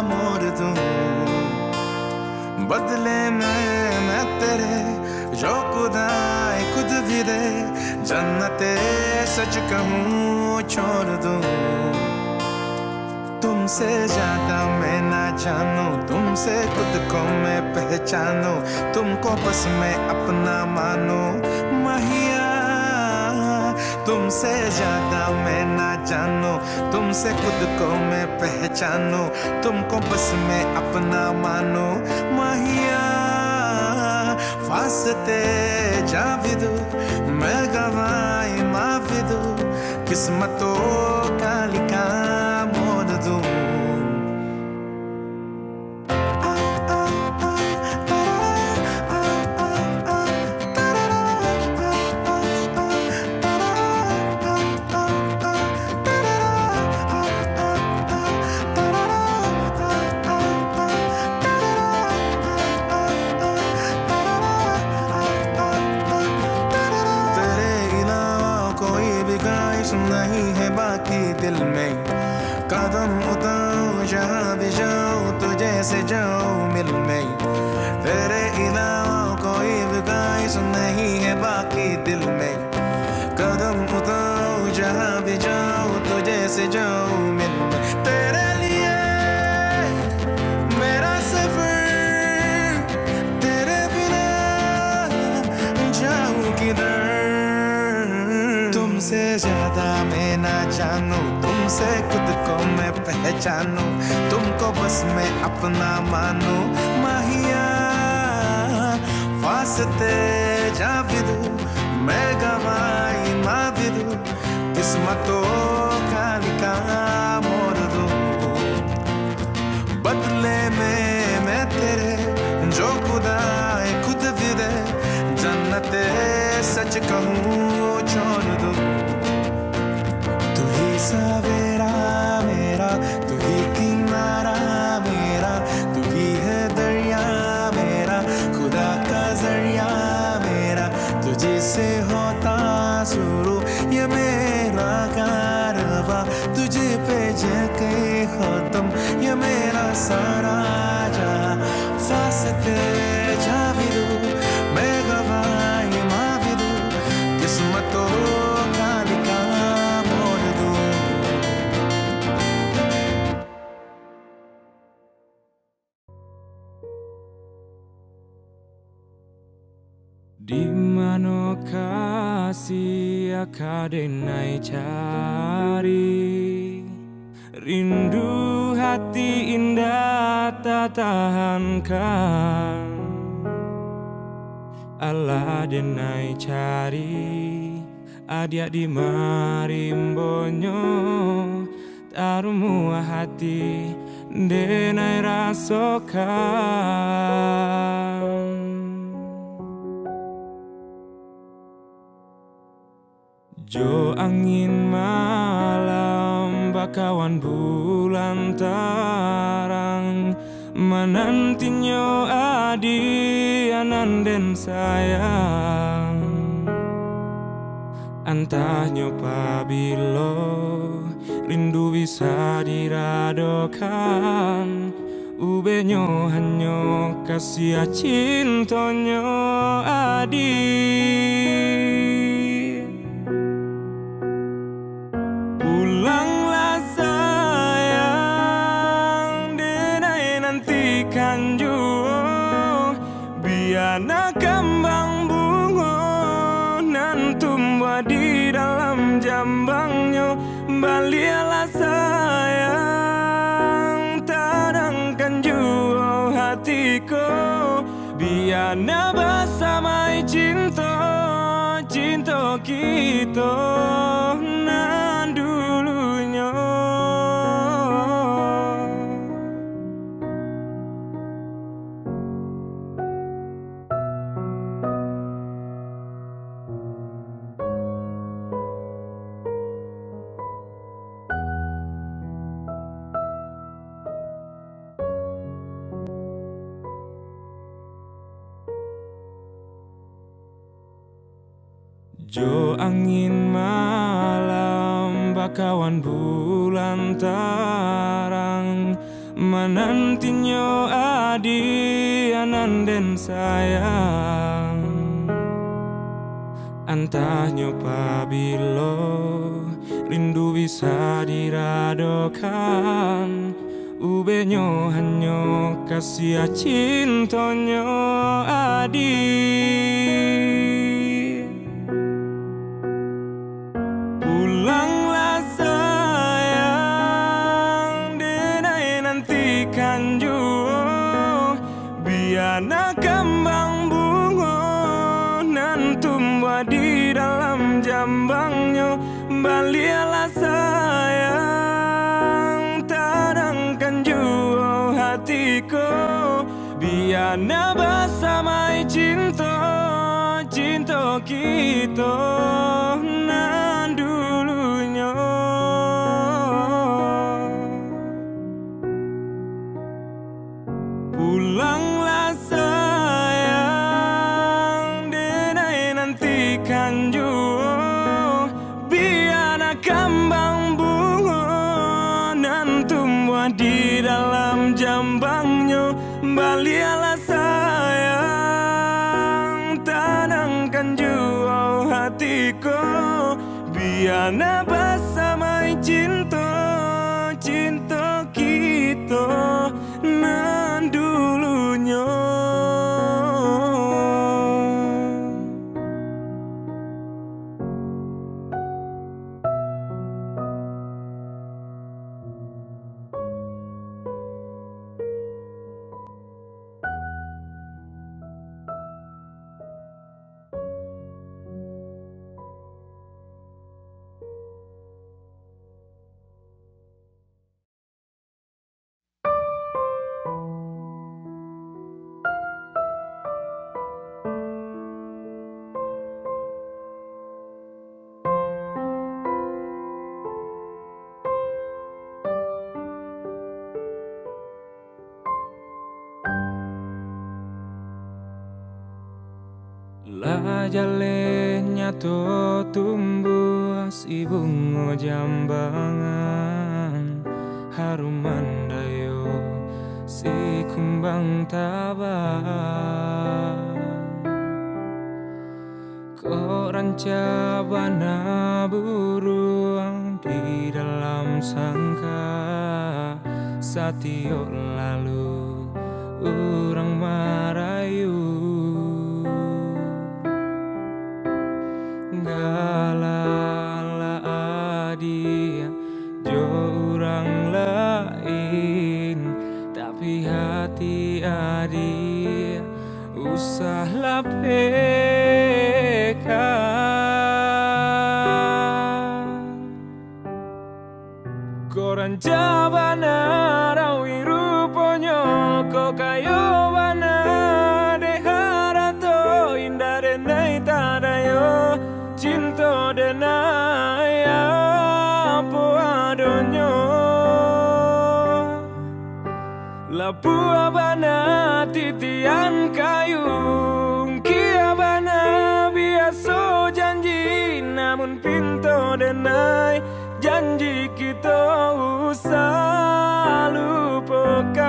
mordu. बदले में मैं तेरे जो खुदाई खुद भी दे, जन्नते सच कहूँ छोड़ दूँ। तुमसे ज्यादा मैं ना जानूँ, तुमसे खुद को मैं पहचानूँ, तुमको बस मैं अपना मानूँ, माहिया। तुमसे ज्यादा मैं ना जानूँ, तुमसे खुद को मैं पहचानूँ, तुमको बस मैं अपना मानूँ, माहिया। Fasate javidu, megavai mavidu, kismato kalika mordu. तेरे अलावा कोई भी ख्वाहिश नहीं है बाकी। बाकी दिल में। कदम उठाऊं जहाँ भी जाऊं, तुझे से जाऊं मिल में। तेरे अलावा कोई भी ख्वाहिश नहीं है बाकी दिल में। कदम उठाऊं जहाँ भी जाऊं, तुझे से जाऊं मिल में। तेरे लिए मेरा सफर, तेरे बिना जाऊं किधर। तुमसे ज्यादा मैं ना जानू, तुमसे खुद को मैं पहचानू, तुमको बस मैं अपना मानू। माहिया वास्ते जाविदू, मैं गवाही माविदू, किस्मतों का लिखा मोड़ दो। बदले में मैं तेरे जो खुदा है खुद भी दे, जन्नत सच कहूँ छोड़ दो। तू ही सवेरा मेरा, तू ही किनारा मेरा, तू ही है दरिया मेरा, खुदा का जरिया मेरा, तुझसे होता शुरू ये मेरा कारवां, तुझे पे जाके खत्म ये मेरा सारा जहां। वास्ते जाविदू, मैं गवाही माविदू, किस्मतों का लिखा मोड़ दो। Di mano kasih ka denai cari? Rindu hati indak tatahankan. Alah denai cari, adiak di marimbonyo, tarumuah hati denai rasokan. Jo angin malam bakawan bulan tarang, manantinyo adiak nan den sayang. Antahnyo pabilo rindu bisa diradokan, ubenyo hanyo kasiah cintonyo adiak. Pulanglah sayang, denai nantikan juo. Bia na kambang bungo nan tumbuah di dalam jambangnyo, baliaklah sayang, tanangkan juo hati ko. Bia na basamai cinto, cinto kito nan dulunyo. Jo angin malam bakawan bulan tarang, manantinyo adiak nan den sayang. Antahnyo pabilo rindu bisa diradokan, ubenyo hanyo kasiah cintonyo adiak. Pulanglah sayang, denai nantikan juo. Bia na kambang bungo nan tumbuah di dalam jambangnyo, baliaklah sayang, tanangkan juo hati ko. Bia na basamai cinto, cinto kito nan dulunyo. Pulanglah sayang, denai nantikan juo. Bia na kambang Ko, biana basamai cinto, cinto kito nan dulunyo. Lah jaleh nyato tumbuah si bungo jambangan, harum mandayo si kumbang tabang. Kok rancak bana buruang di dalam sangka, satiok lalu urang marayu. Galak lah adiak jo urang lain, tapi hati adiak usah lapekan. Ko rancak bana rawi ruponyo, ko kayo bana dek harato, indak denai tadayo cinto denai apo adonyo. Labuah bana titian kayu, ungkia bana biaso janji, namun pinto denai janji kito usah lupokan.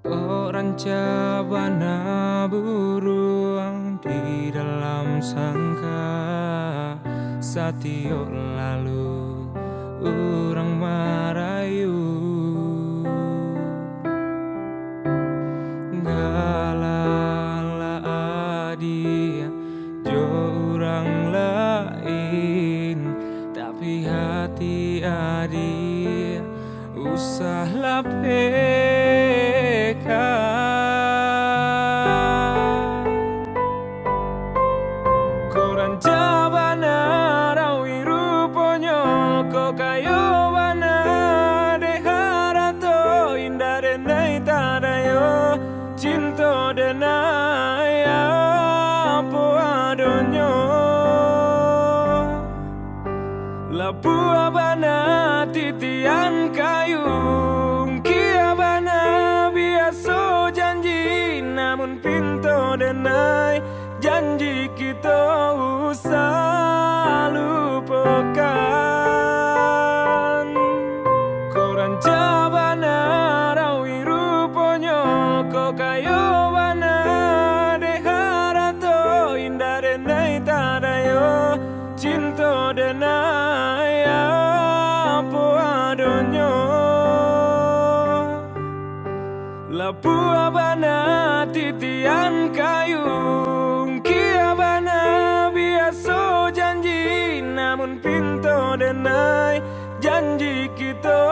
Kok rancak bana buruang di dalam sangka, satiok lalu urang marayu. Galak lah adiak jo urang lain, tapi hati adiak usah lapekan. Ko rancak bana rawi ruponyo, ko kayo bana dek harato, indak denai tadayo cinto denai apo adonyo. Labuah bana titian kayu, ungkia bana biaso janji, namun pinto denai janji kito usah lupokan. Ko rancak bana rawi ruponyo, ko kayo bana dek harato, indak denai tadayo cinto denai apo adonyo. Labuah bana titian kayu, ungkia bana biaso janji, namun pinto denai janji kito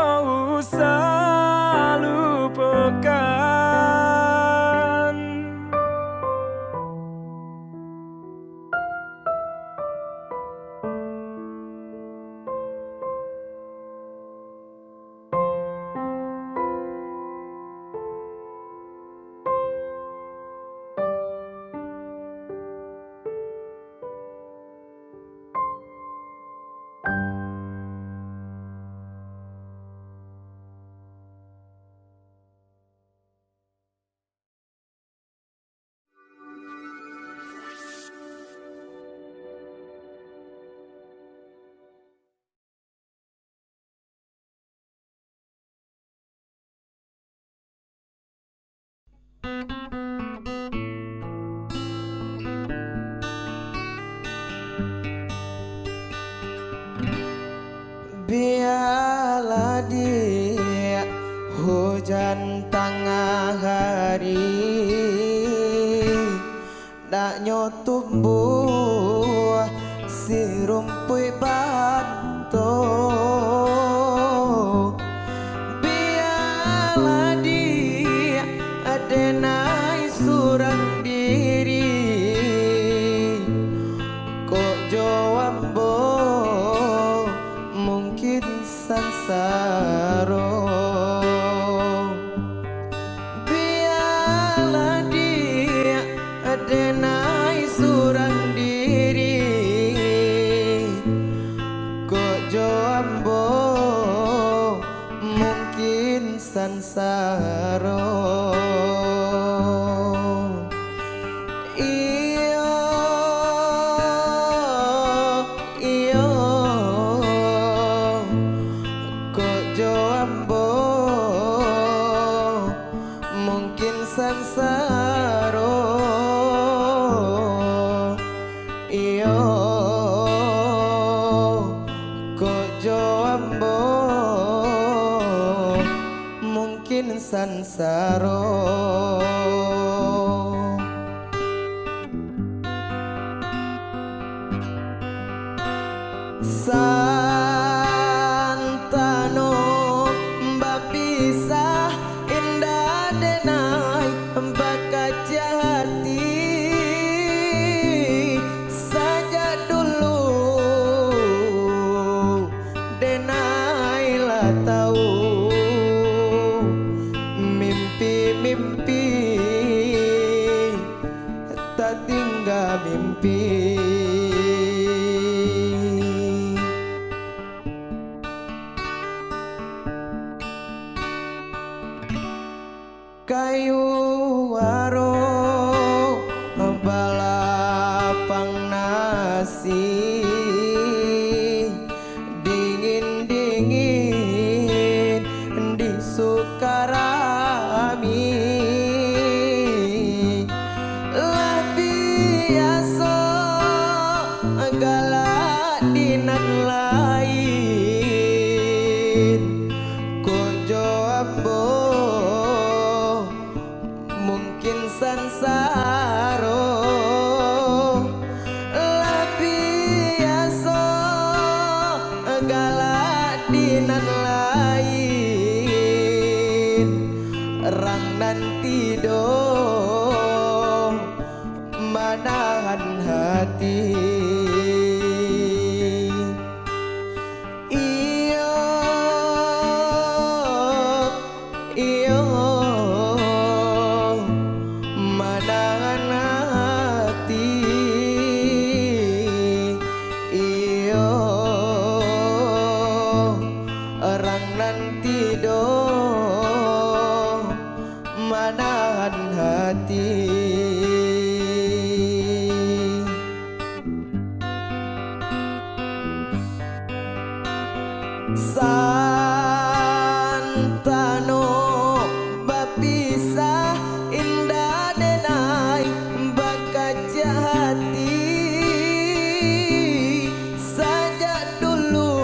usah lupokan. Hujan tangah hari, naknyo tumbuah sirumpuik banto. Bialah diak denai surang diri, kok jo ambo mungkin sansaro. Bialah diak denai surang diri, kok jo ambo mungkin sansaro. Iyo, iyo, kok jo ambo mungkin sansaro. Iyo, kok jo ambo mungkin sansaro. Santano bapisah, indak denai bakaciah hati. Sajak dulu denai lah tau, mimpi-mimpi tatingga mimpi. Kayu aro balapang nasi, dingin-dingin di Sukarami. Lah biaso galak di nan lain, kok jo ambo mungkin sansaro. Lah biaso galak di nan lain, rang nan tido manahan hati. Iyo, iyo, manahan hati. Iyo, rang nan tido manahan hati. Santano bapisah, indak denai bakaciah hati. Sajak dulu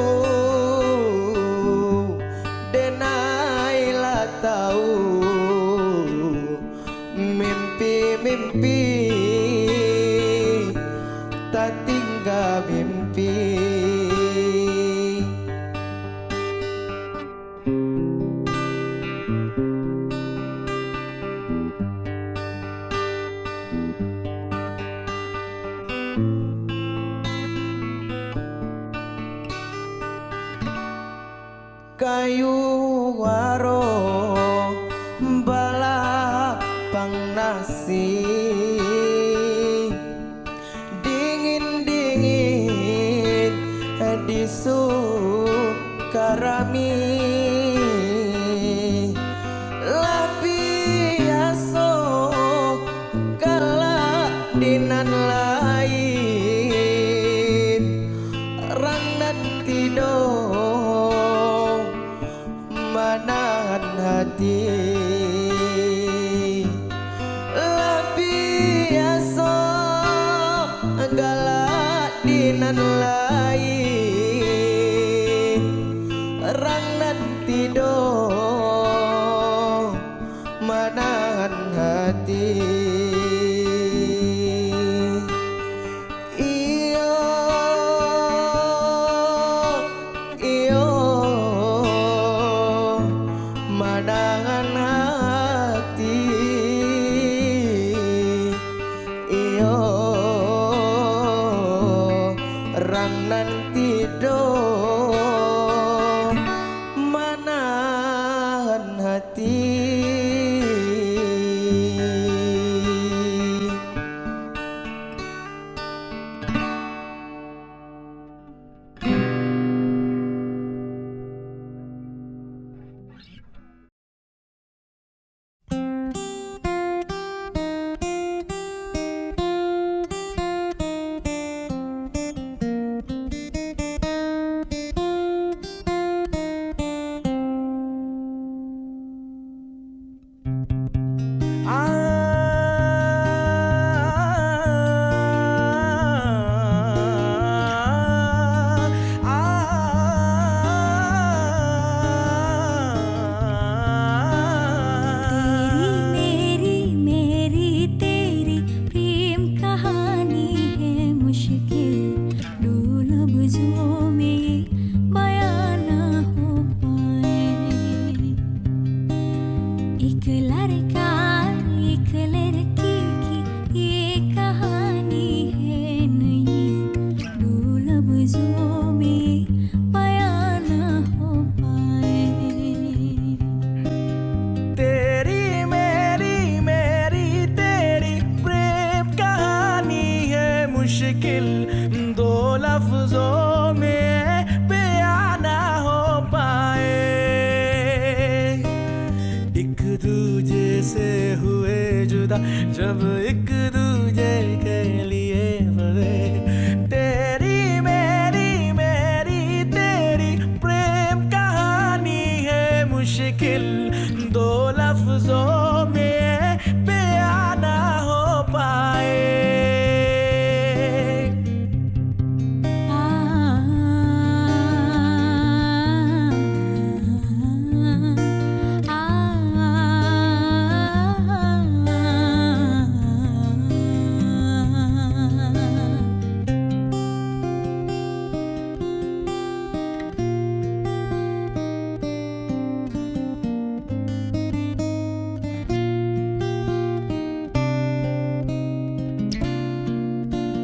denai lah tau, mimpi-mimpi tatingga mimpi. Kayu aro balapang nasi, dingin-dingin di Sukarami. Lah biaso galak di nan lain, rang nan tido mana एक लड़का, एक लड़की की ये कहानी है नई, दो लफ्जों में बयां ना हो पाए। तेरी मेरी, मेरी तेरी प्रेम कहानी है मुश्किल, दो लफ्जों में बयां ना हो पाए। एक दूजे से हुए जुदा, जब एक दूजे के लिए बने। तेरी मेरी, मेरी तेरी प्रेम कहानी है मुश्किल, दो लफ्जों में बयां ना हो पाए।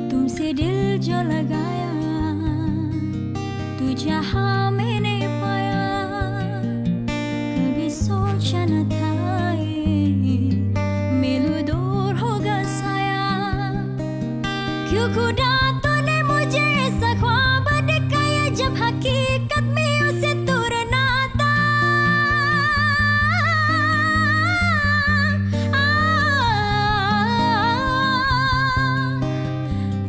तुमसे दिल जो लगाया, तो जहां मैंने पाया, कभी सोचा न था ये मिलूं दूर होगा साया। क्यों खुदा तूने मुझे ऐसा ख्वाब दिखाया, जब हकीकत में उसे तोड़ना था।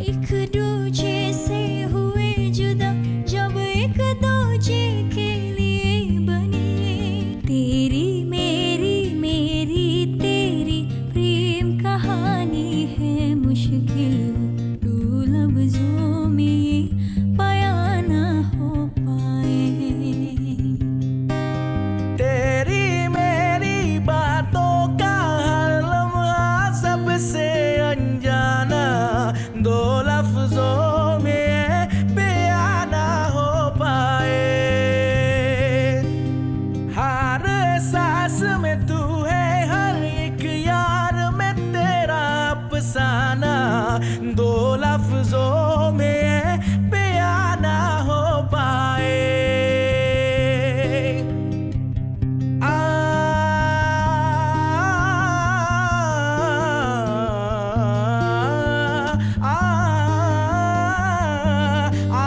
एक दूजे से हुए जुदा, जब एक दूजे के लिए बने। तेरी मेरी, मेरी तेरी प्रेम कहानी है मुश्किल, दो लफ्जों में बयां ना हो पाए। तेरी मेरी बातों का हर लम्हा सबसे अनजाना, दो लफ्जों में बयां ना हो पाए। हर एहसास में तू है, हर एक याद में तेरा अफसाना, दो लफ्जों में बयां ना हो पाए। आ, आ, आ, आ,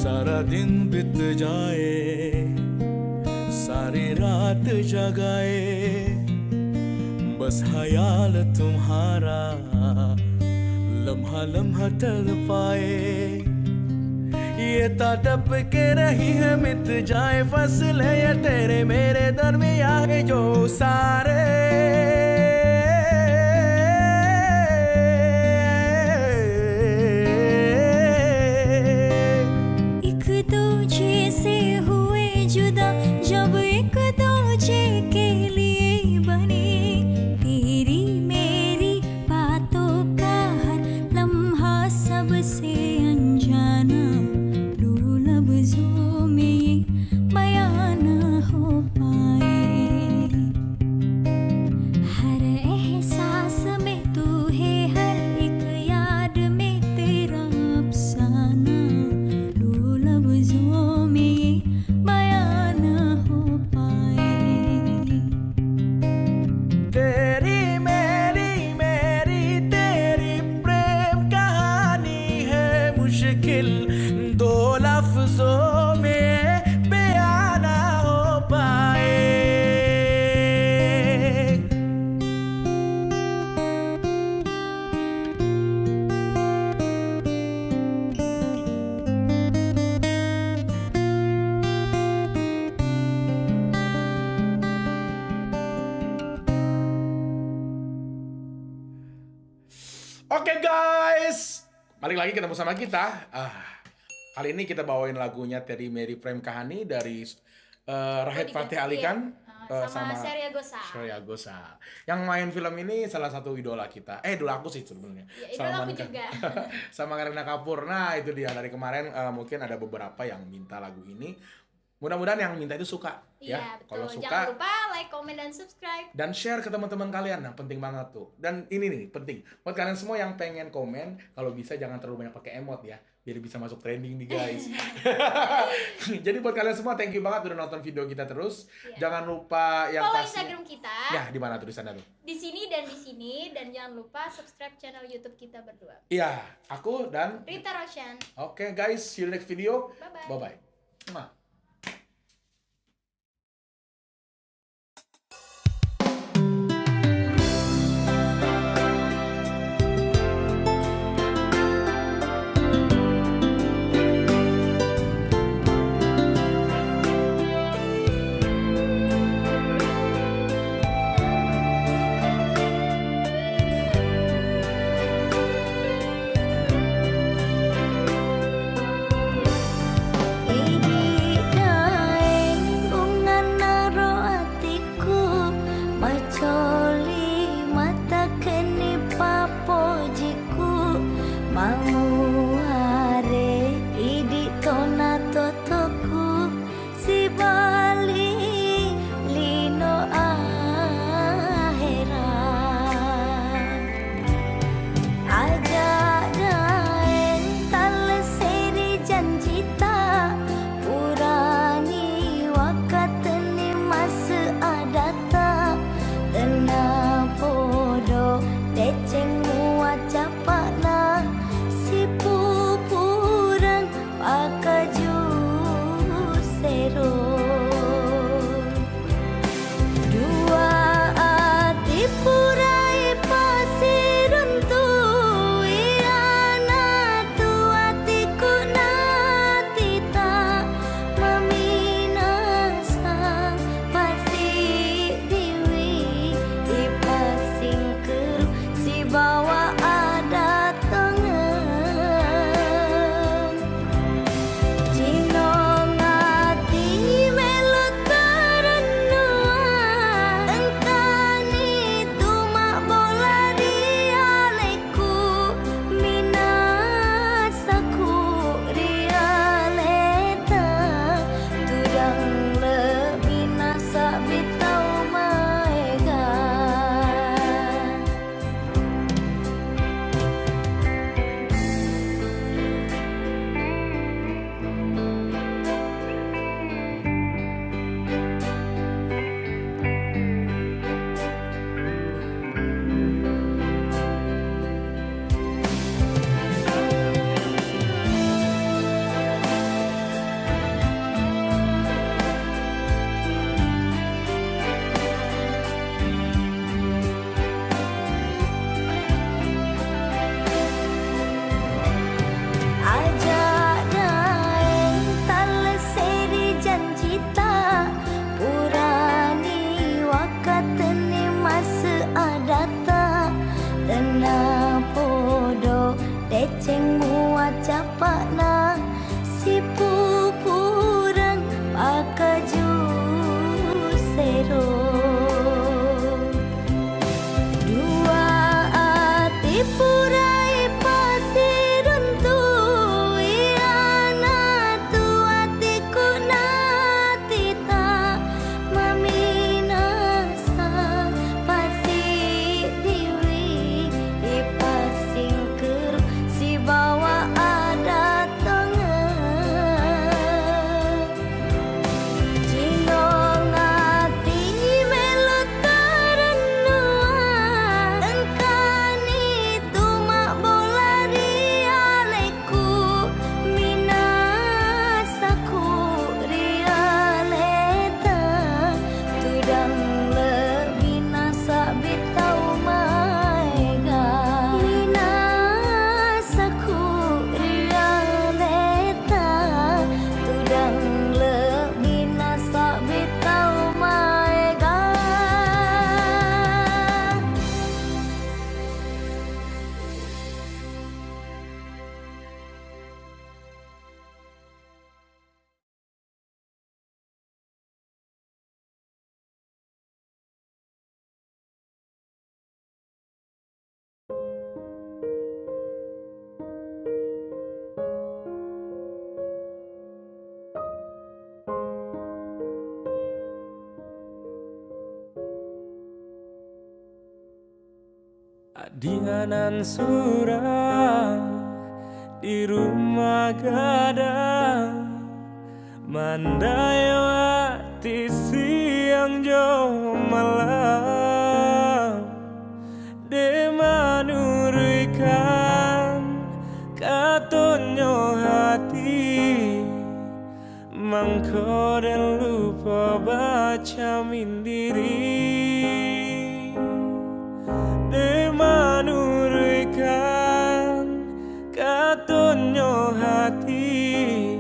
सारा दिन बीत जाए, सारी रात जगाए, बस ख्याल तुम्हारा लम्हा लम्हा तड़पाए। ये तड़प के रही है मिट जाए, फसले ये तेरे मेरे दरमियाँ है जो सारे। एक दूजे से हुए जुदा, जब एक दूजे के लिए बने। तेरी मेरी बातों का हर लम्हा सबसे अनजाना, दो लफ्जों में बयां ना हो पाए। हर एहसास में तू है, हर एक याद में तेरा अफसाना, दो लफ्जों में बयां ना हो पाए। तेरी मेरी, मेरी तेरी प्रेम कहानी है मुश्किल, दो लफ्जों में बयां ना हो पाए। Oke, guys, balik lagi ketemu sama kita. Ah, kali ini kita bawain lagunya Teri Meri Prem Kahani dari, eh, Rahid Fatih Ali Khan, eh, sama Serya Gosa. Yang main film ini salah satu idola kita. Eh, idola aku sih sebenarnya. Ya, idola aku juga. Sama Kareena Kapoor. Nah, itu dia, dari kemarin, eh, mungkin ada beberapa yang minta lagu ini. Mudah-mudahan yang minta itu suka, ya. Iya, betul. Kalau suka, jangan lupa like, comment, dan subscribe. Dan share ke teman-teman kalian, nah, penting banget tuh. Dan ini nih, penting. Buat kalian semua yang pengen komen, kalau bisa jangan terlalu banyak pakai emot ya. Biar bisa masuk trending nih, guys. Jadi buat kalian semua, thank you banget udah nonton video kita terus. Iya. Jangan lupa yang follow pasti Instagram kita. Ya, di mana tulisannya tuh? Di sini dan di sini. Dan jangan lupa subscribe channel YouTube kita berdua. Iya, aku dan Rita Roshan. Oke, guys, see you next video. Bye-bye. Bye-bye. Mwah. Idik daeng bungan naro atiku, macoli mata keni papojiku, mamuare idik tona totoku. Sibali lino aheran. Ajak daeng taleseri janji tak, urani wakateni masa adat tak, tena podo deceng muaca Pak nah, si pupurang pakaju sero. Dua ati purai pasiruntuian, atu atiku nati tak maminasa, pasi diwi dipasingkeru sibawa adat tangan. Jinong ati melo taranduang, engkani tumak bola di alai ku, minasa ku rialeta, tudang le minasa bitau maega. Ajak daeng taleseri janji tak, urani wakateni masa adat tak, tena podo deceng muaca Pak nah, si pupurang pakaju sero. Dua ati purai pasiruntuian, atu atiku nati tak maminasa, pasi diwi dipasingkeru sibawa adat tangan. Jinong ati Dianan surang di rumah gadang, mandayo ati siang jo malam. Dek manuruikan katonyo hati, mangko den lupo bacamin diri. Dek manuruikan katonyo hati,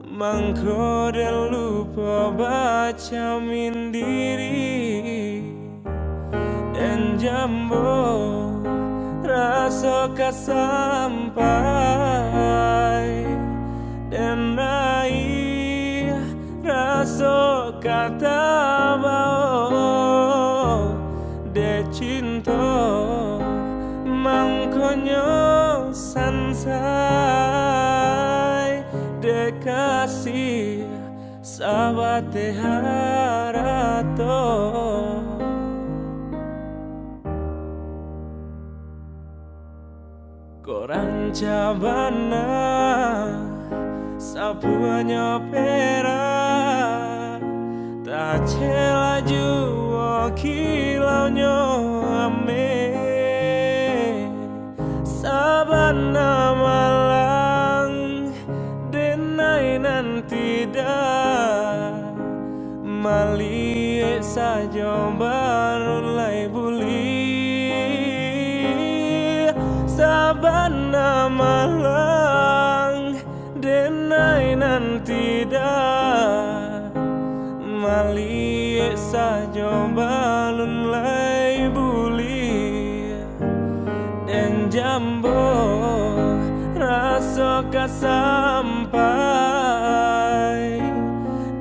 mangko den lupo bacamin diri. Den jambo raso ka sampai, den raih raso ka tabao. Dek cinto mangkonyo sansai, dek kasih sabateh harato. Kok rancak bana sapuanyo perak, tacela juo kilaunyo ameh. Sabana malang denai nan tidak, maliek sajo baru lai buliah. Sabana malang denai nan tidak, maliek sajo balun lai buliah. Den jambo raso ka sampai,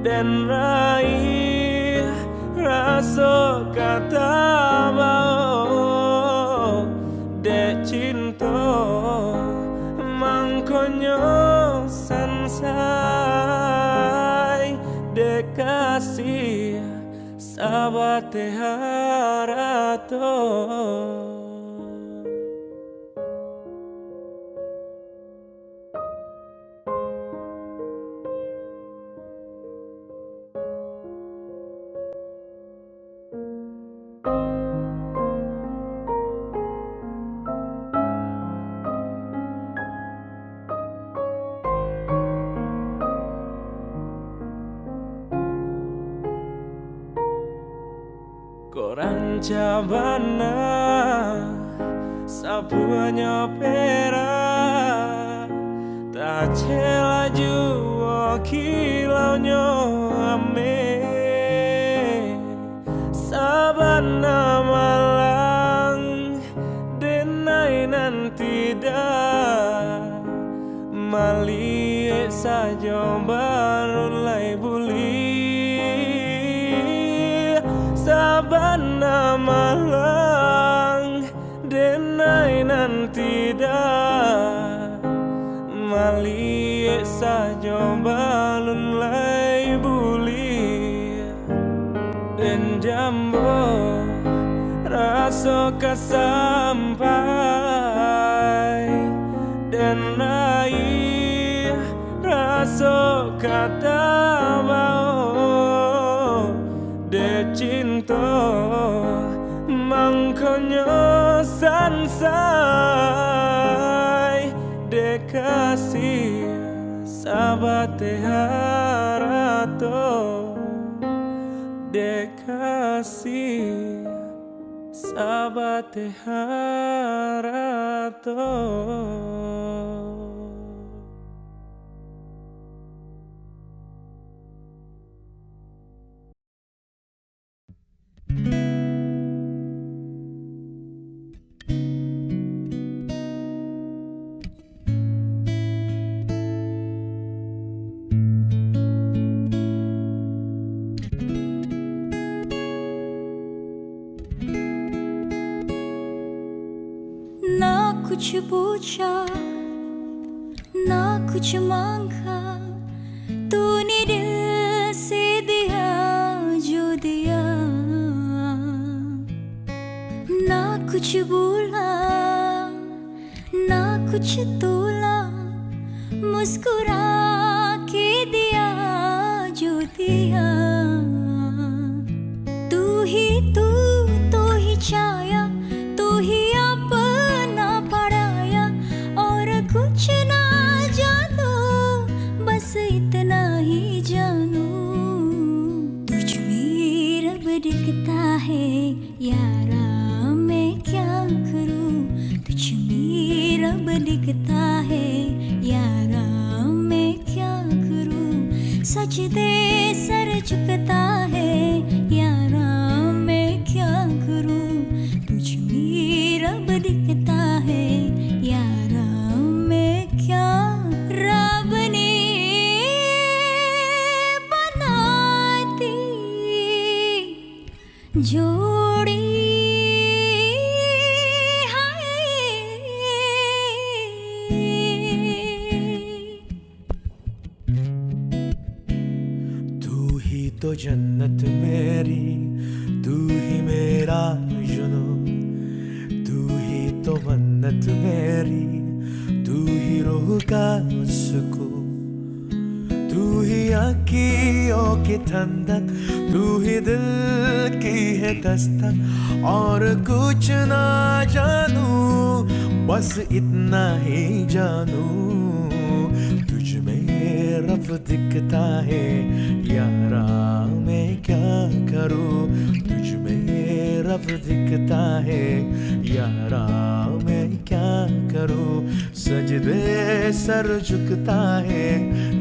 den raih raso ka tabao. Dek cinto mangkonyo sansai, dek kasih sabateh harato. Kok rancak bana sapuanyo perak, tacela juo kilaunyo ameh. Sabana malang denai nan tidak, maliek sajo baru lai buliah. Sabana malang denai nan tidak, maliek sajo balun lai buliah. Den jambo raso ka sampai, den raih raso ka tabao. Dek cinto mangkonyo sansai, dek kasih sabateh harato. Dek kasih sabateh harato. Na kucu buca, na kucu mangka, tuni dil si dia jo dia. Na कुछ बोला ना कुछ तोला, मुस्कुरा के दिया जो दिया। तू ही तू, तू ही छाया, तू ही अपना पराया, और कुछ ना जानू, बस इतना ही जानू। तुझ में रब दिखता है यारा, मैं क्या करूं? तुझ में रब दिखता है यारा, मैं क्या करूं? सजदे सर झुकता है यारा, मैं क्या करूं? तुझ में रब दिखता है यारा, मैं क्या रब ने बनाती जोड़ी है। तू ही तो जन्नत मेरी, तू ही मेरा जुनून, तू ही तो मन्नत मेरी, तू ही रूह का सुकून। तू ही आँखियों की ठंडक, तू ही दिल की है दस्तक, और कुछ ना जानू, बस इतना ही जानू, तुझ में रब दिखता है यारा, मैं क्या करूँ? तुझ में रब दिखता है यारा, मैं क्या करूँ? सजदे सर झुकता है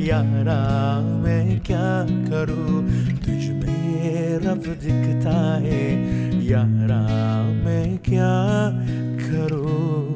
यारा, मैं क्या करूँ? तुझ में रब दिखता है यारा, मैं क्या करूँ?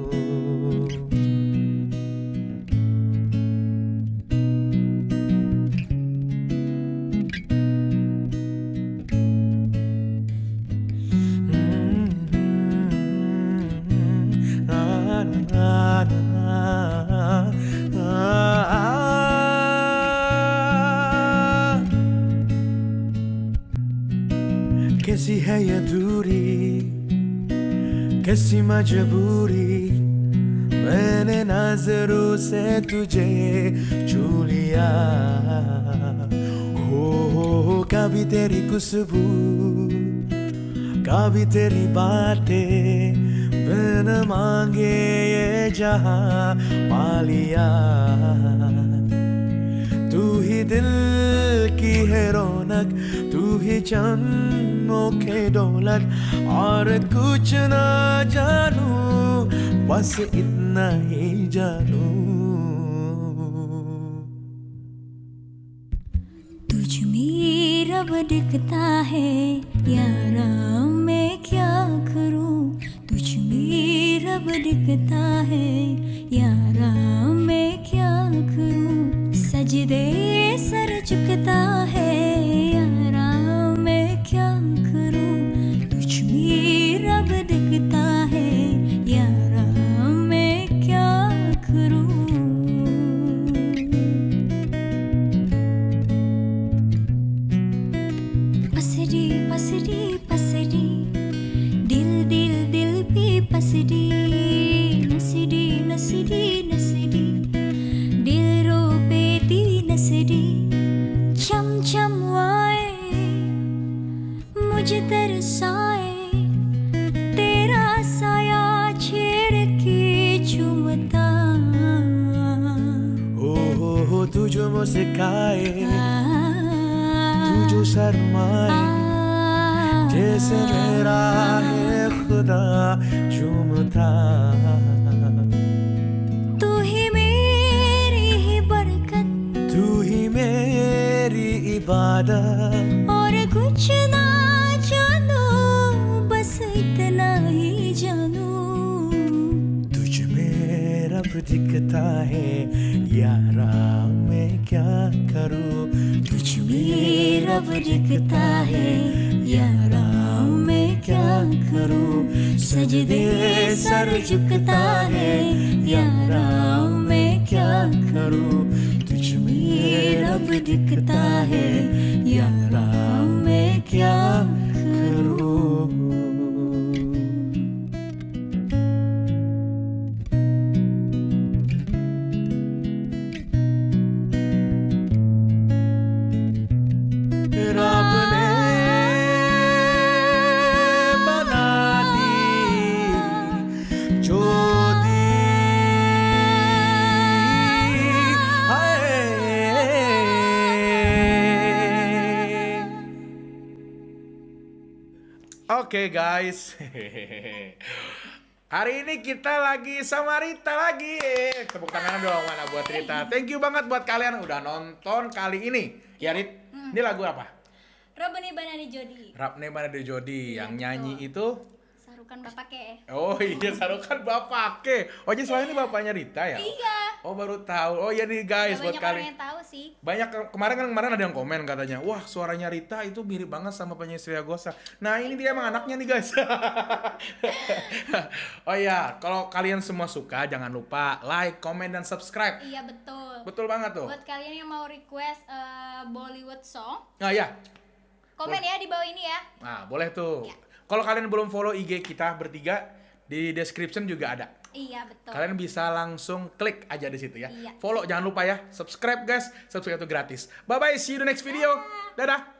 कैसी है ये दूरी, कैसी मजबूरी, मैंने नजरों से तुझे छू लिया। हो, हो, हो, कभी तेरी खुशबू, कभी तेरी बातें, बिन मांगे ये जहां पा लिया। तू ही दिल की है रौनक, तू ही जन्मों की दौलत, और कुछ ना जानू, बस इतना ही जानू। तुझ में रब दिखता है यारा, मैं क्या करूं? तुझ में रब दिखता है यारा, मैं क्या करूं? सजदे सर झुकता है यारा, मैं क्या करूं? तुझ में रब दिखता है यारा, मैं क्या करूं? पसरी, पसरी, पसरी, दिल, दिल, दिल पे पसरी, नसरी, नसरी, नसरी, दिल रो पे दी नसरी, चम चम आए, मुझे तरसाए, तेरा साया छेड़ के चूमता। ओ हो हो, तू जो मुस्काए, आ, तू जो शर्माए, आ, जैसे मेरा है खुदा चूमता। तू ही मेरी ही बरकत, तू ही मेरी इबादत। और कुछ ना जानू, बस इतना ही जानू। तुझ में रब दिखता है यारा, मैं क्या करूँ? तुझ में रब दिखता है यारा, मैं क्या करूँ? सजदे सर झुकता है यारा, मैं क्या करूँ? तुझ में रब दिखता है यारा, मैं क्या करूँ? Oke, guys. Hari ini kita lagi sama Rita lagi. Tepuk tangan dong mana buat Rita. Thank you banget buat kalian udah nonton kali ini. Ya, Rit. Ini lagu apa? Rabne Bana di Jodi. Rabne Bana di Jodi. Yang nyanyi itu Sarukan Bapake. Oh iya, Sarukan Bapake. Oh, jadi selama ini bapaknya Rita ya? Iya. Oh, baru tahu. Oh iya nih guys, Gak buat banyak kali. Orang yang tahu sih. Banyak ke- kemarin kan kemarin ada yang komen katanya, "Wah, suaranya Rita itu mirip banget sama penyanyi Surya Ghosal." Nah, ini dia emang anaknya nih guys. Oh iya, kalau kalian semua suka, jangan lupa like, comment, dan subscribe. Iya, betul. Betul banget tuh. Buat kalian yang mau request eh, Bollywood song, Nah ya, komen ya di bawah ini ya. Nah, boleh tuh. Ya. Kalau kalian belum follow I G kita bertiga, di description juga ada. Iya, betul. Kalian bisa langsung klik aja di situ ya. Iya. Follow jangan lupa ya. Subscribe guys, subscribe itu gratis. Bye bye, see you the next video. Dadah.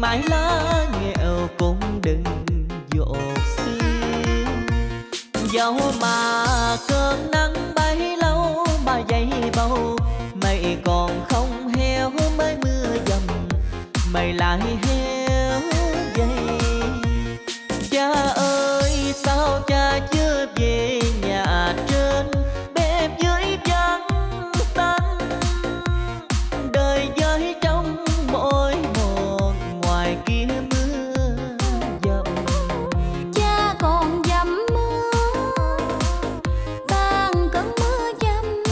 Ai langik kong den jok sing. Jauah ma keng nan bahilau bayai bau, mai kong khong heo mai mejam, mai lai heo jai. Ca ơi sao ca chớp ye nhạ trên, bếp dưới trắng tanh. Đời dơi trong mỏi mòn, ngoài kia mưa dầm. Cha kong dăm mưa, tan keng mưa dăm,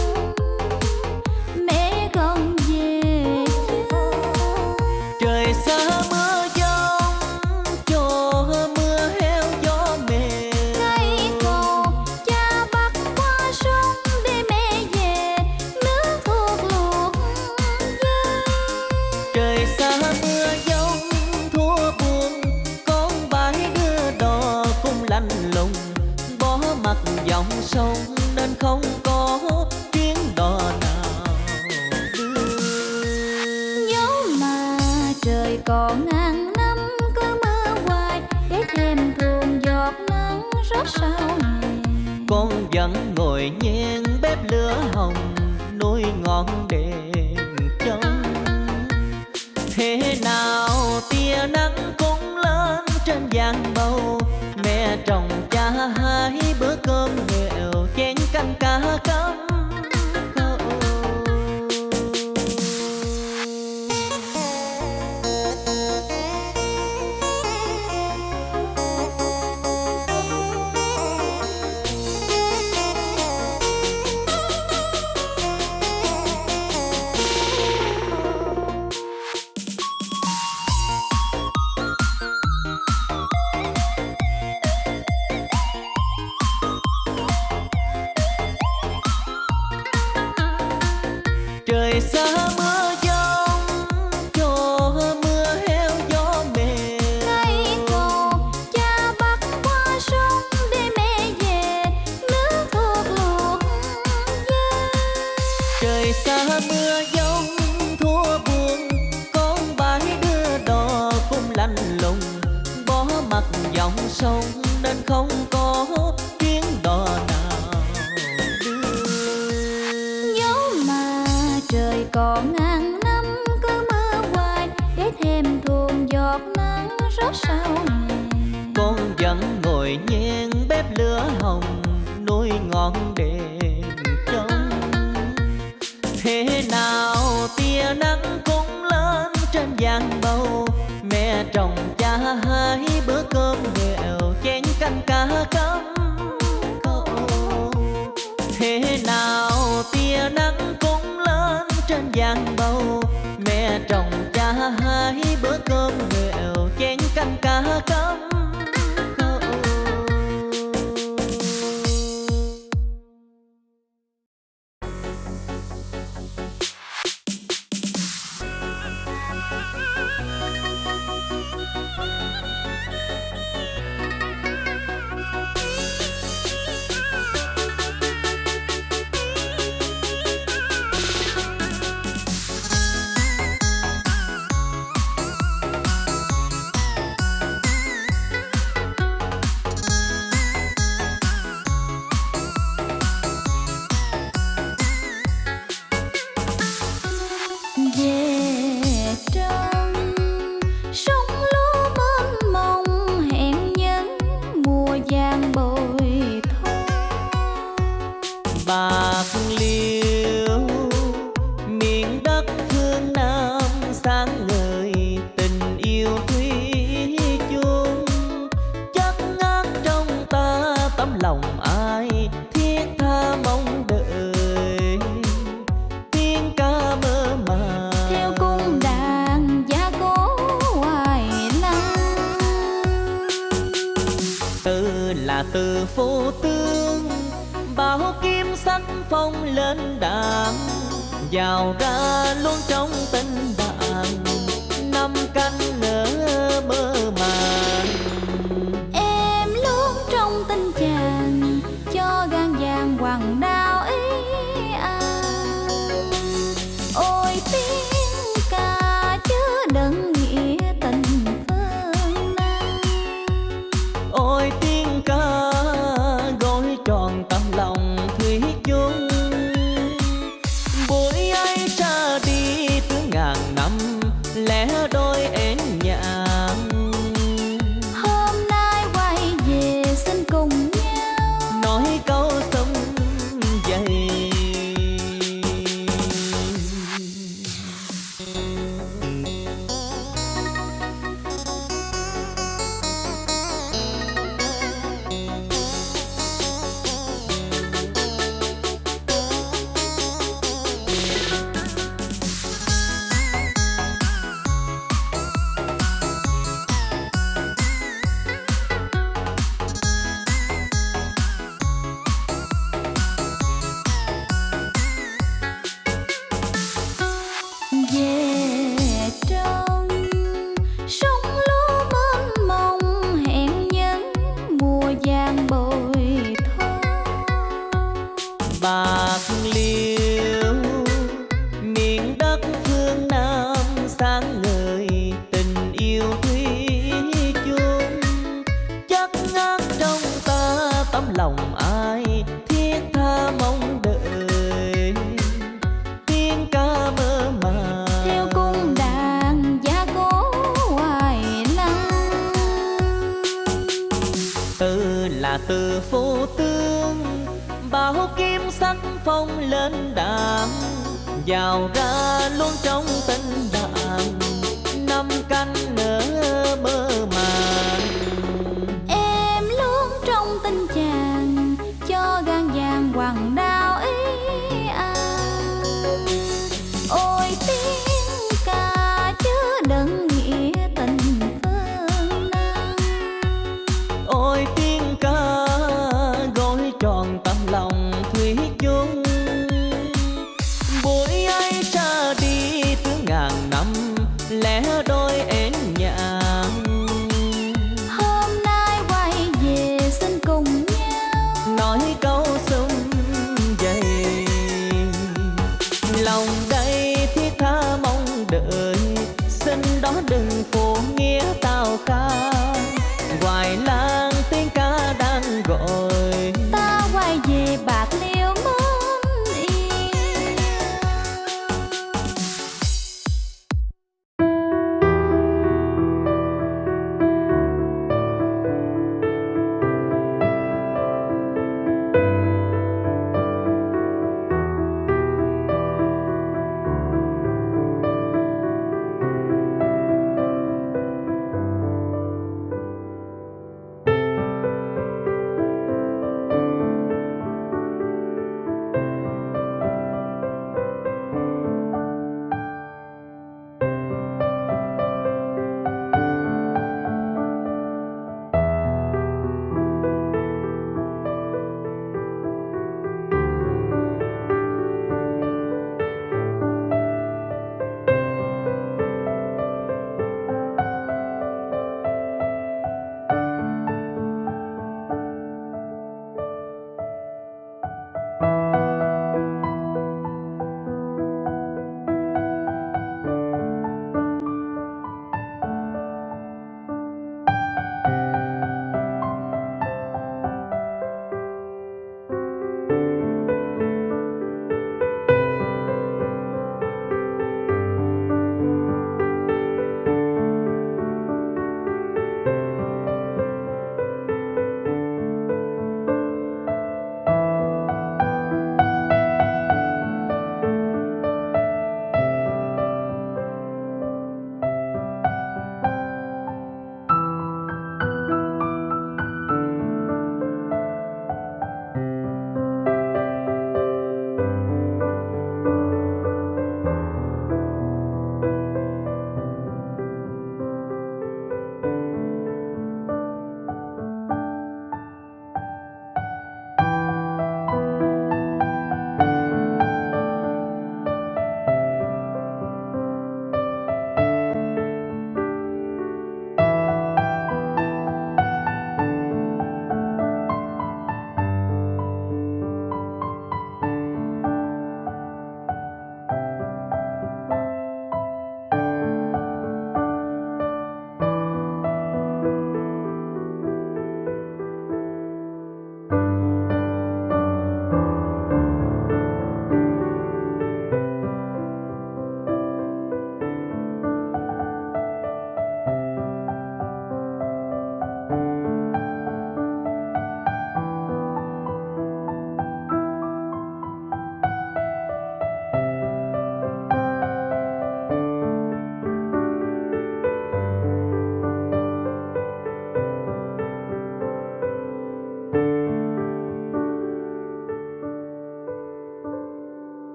mẹ kong về trước. Trời xa mưa dông, cho mưa heo gió mè. Ngày cầu cha bắc qua sông để mẹ về nước thuốc luộc dơi. Trời xa mưa dông thua buông, con bái đưa đò cũng lạnh lùng, bỏ mặc dòng sông nên không có chuyến đò nào đưa. Dấu mà trời còn ngàn năm cứ mưa hoài, để thêm thùng giọt nắng rót sao hè. Con vẫn ngồi nhen bếp lửa hồng, nuôi ngọn đèn trống. Thế nào tia nắng cũng lên trên giang bầu, mẹ trồng cha hai bữa cơm nghèo, chén canh cá cắm câu. Trời xa mưa dông, cho mưa heo gió mè. Ngày cầu cha bắc qua sông để mẹ về nước thuốc luộc dơi. Trời xa mưa dông thua buông, con bái đưa đò cũng lạnh lùng, bỏ mặc dòng sông nên không có chuyến đò nào đưa. Dấu mà trời còn ngàn năm cứ mưa hoài, để thêm thùng giọt nắng rót sao hè. Con vẫn ngồi nhen bếp lửa hồng, nuôi ngọn đèn trống. Thế nào tia nắng cũng lên trên giang bầu, mẹ trồng cha hai bữa cơm nghèo, chén canh cá cắm câu. Thế nào tia nắng cũng lên trên giang bầu, mẹ trồng cha hai bữa cơm nghèo, chén canh cá cắm câu. Về trong sông lúa mênh mông, hẹn những mùa vàng bội thu. Bạc Liêu, miền đất phương Nam sáng ngời, tình yêu thủy chung, chất ngát trong ta tấm lòng ai, thiết tha mong đợi, tiếng ca mơ màng. Theo cung đàn giá cỗ hoài lăng. Từ là từ phủ tướng, bảo kiếm sắc phong lên đàng, dạo ra luôn trong tình bạn, năm canh nở mơ màng. Em luôn trong tình chàng, cho gan vàng hoàng đạo ý an. Ôi tiếng ca chứa đựng nghĩa tình Tơ phô tương bao kim sắc phong lấn đảng, giao ra luông trong tấn đảng, năm căn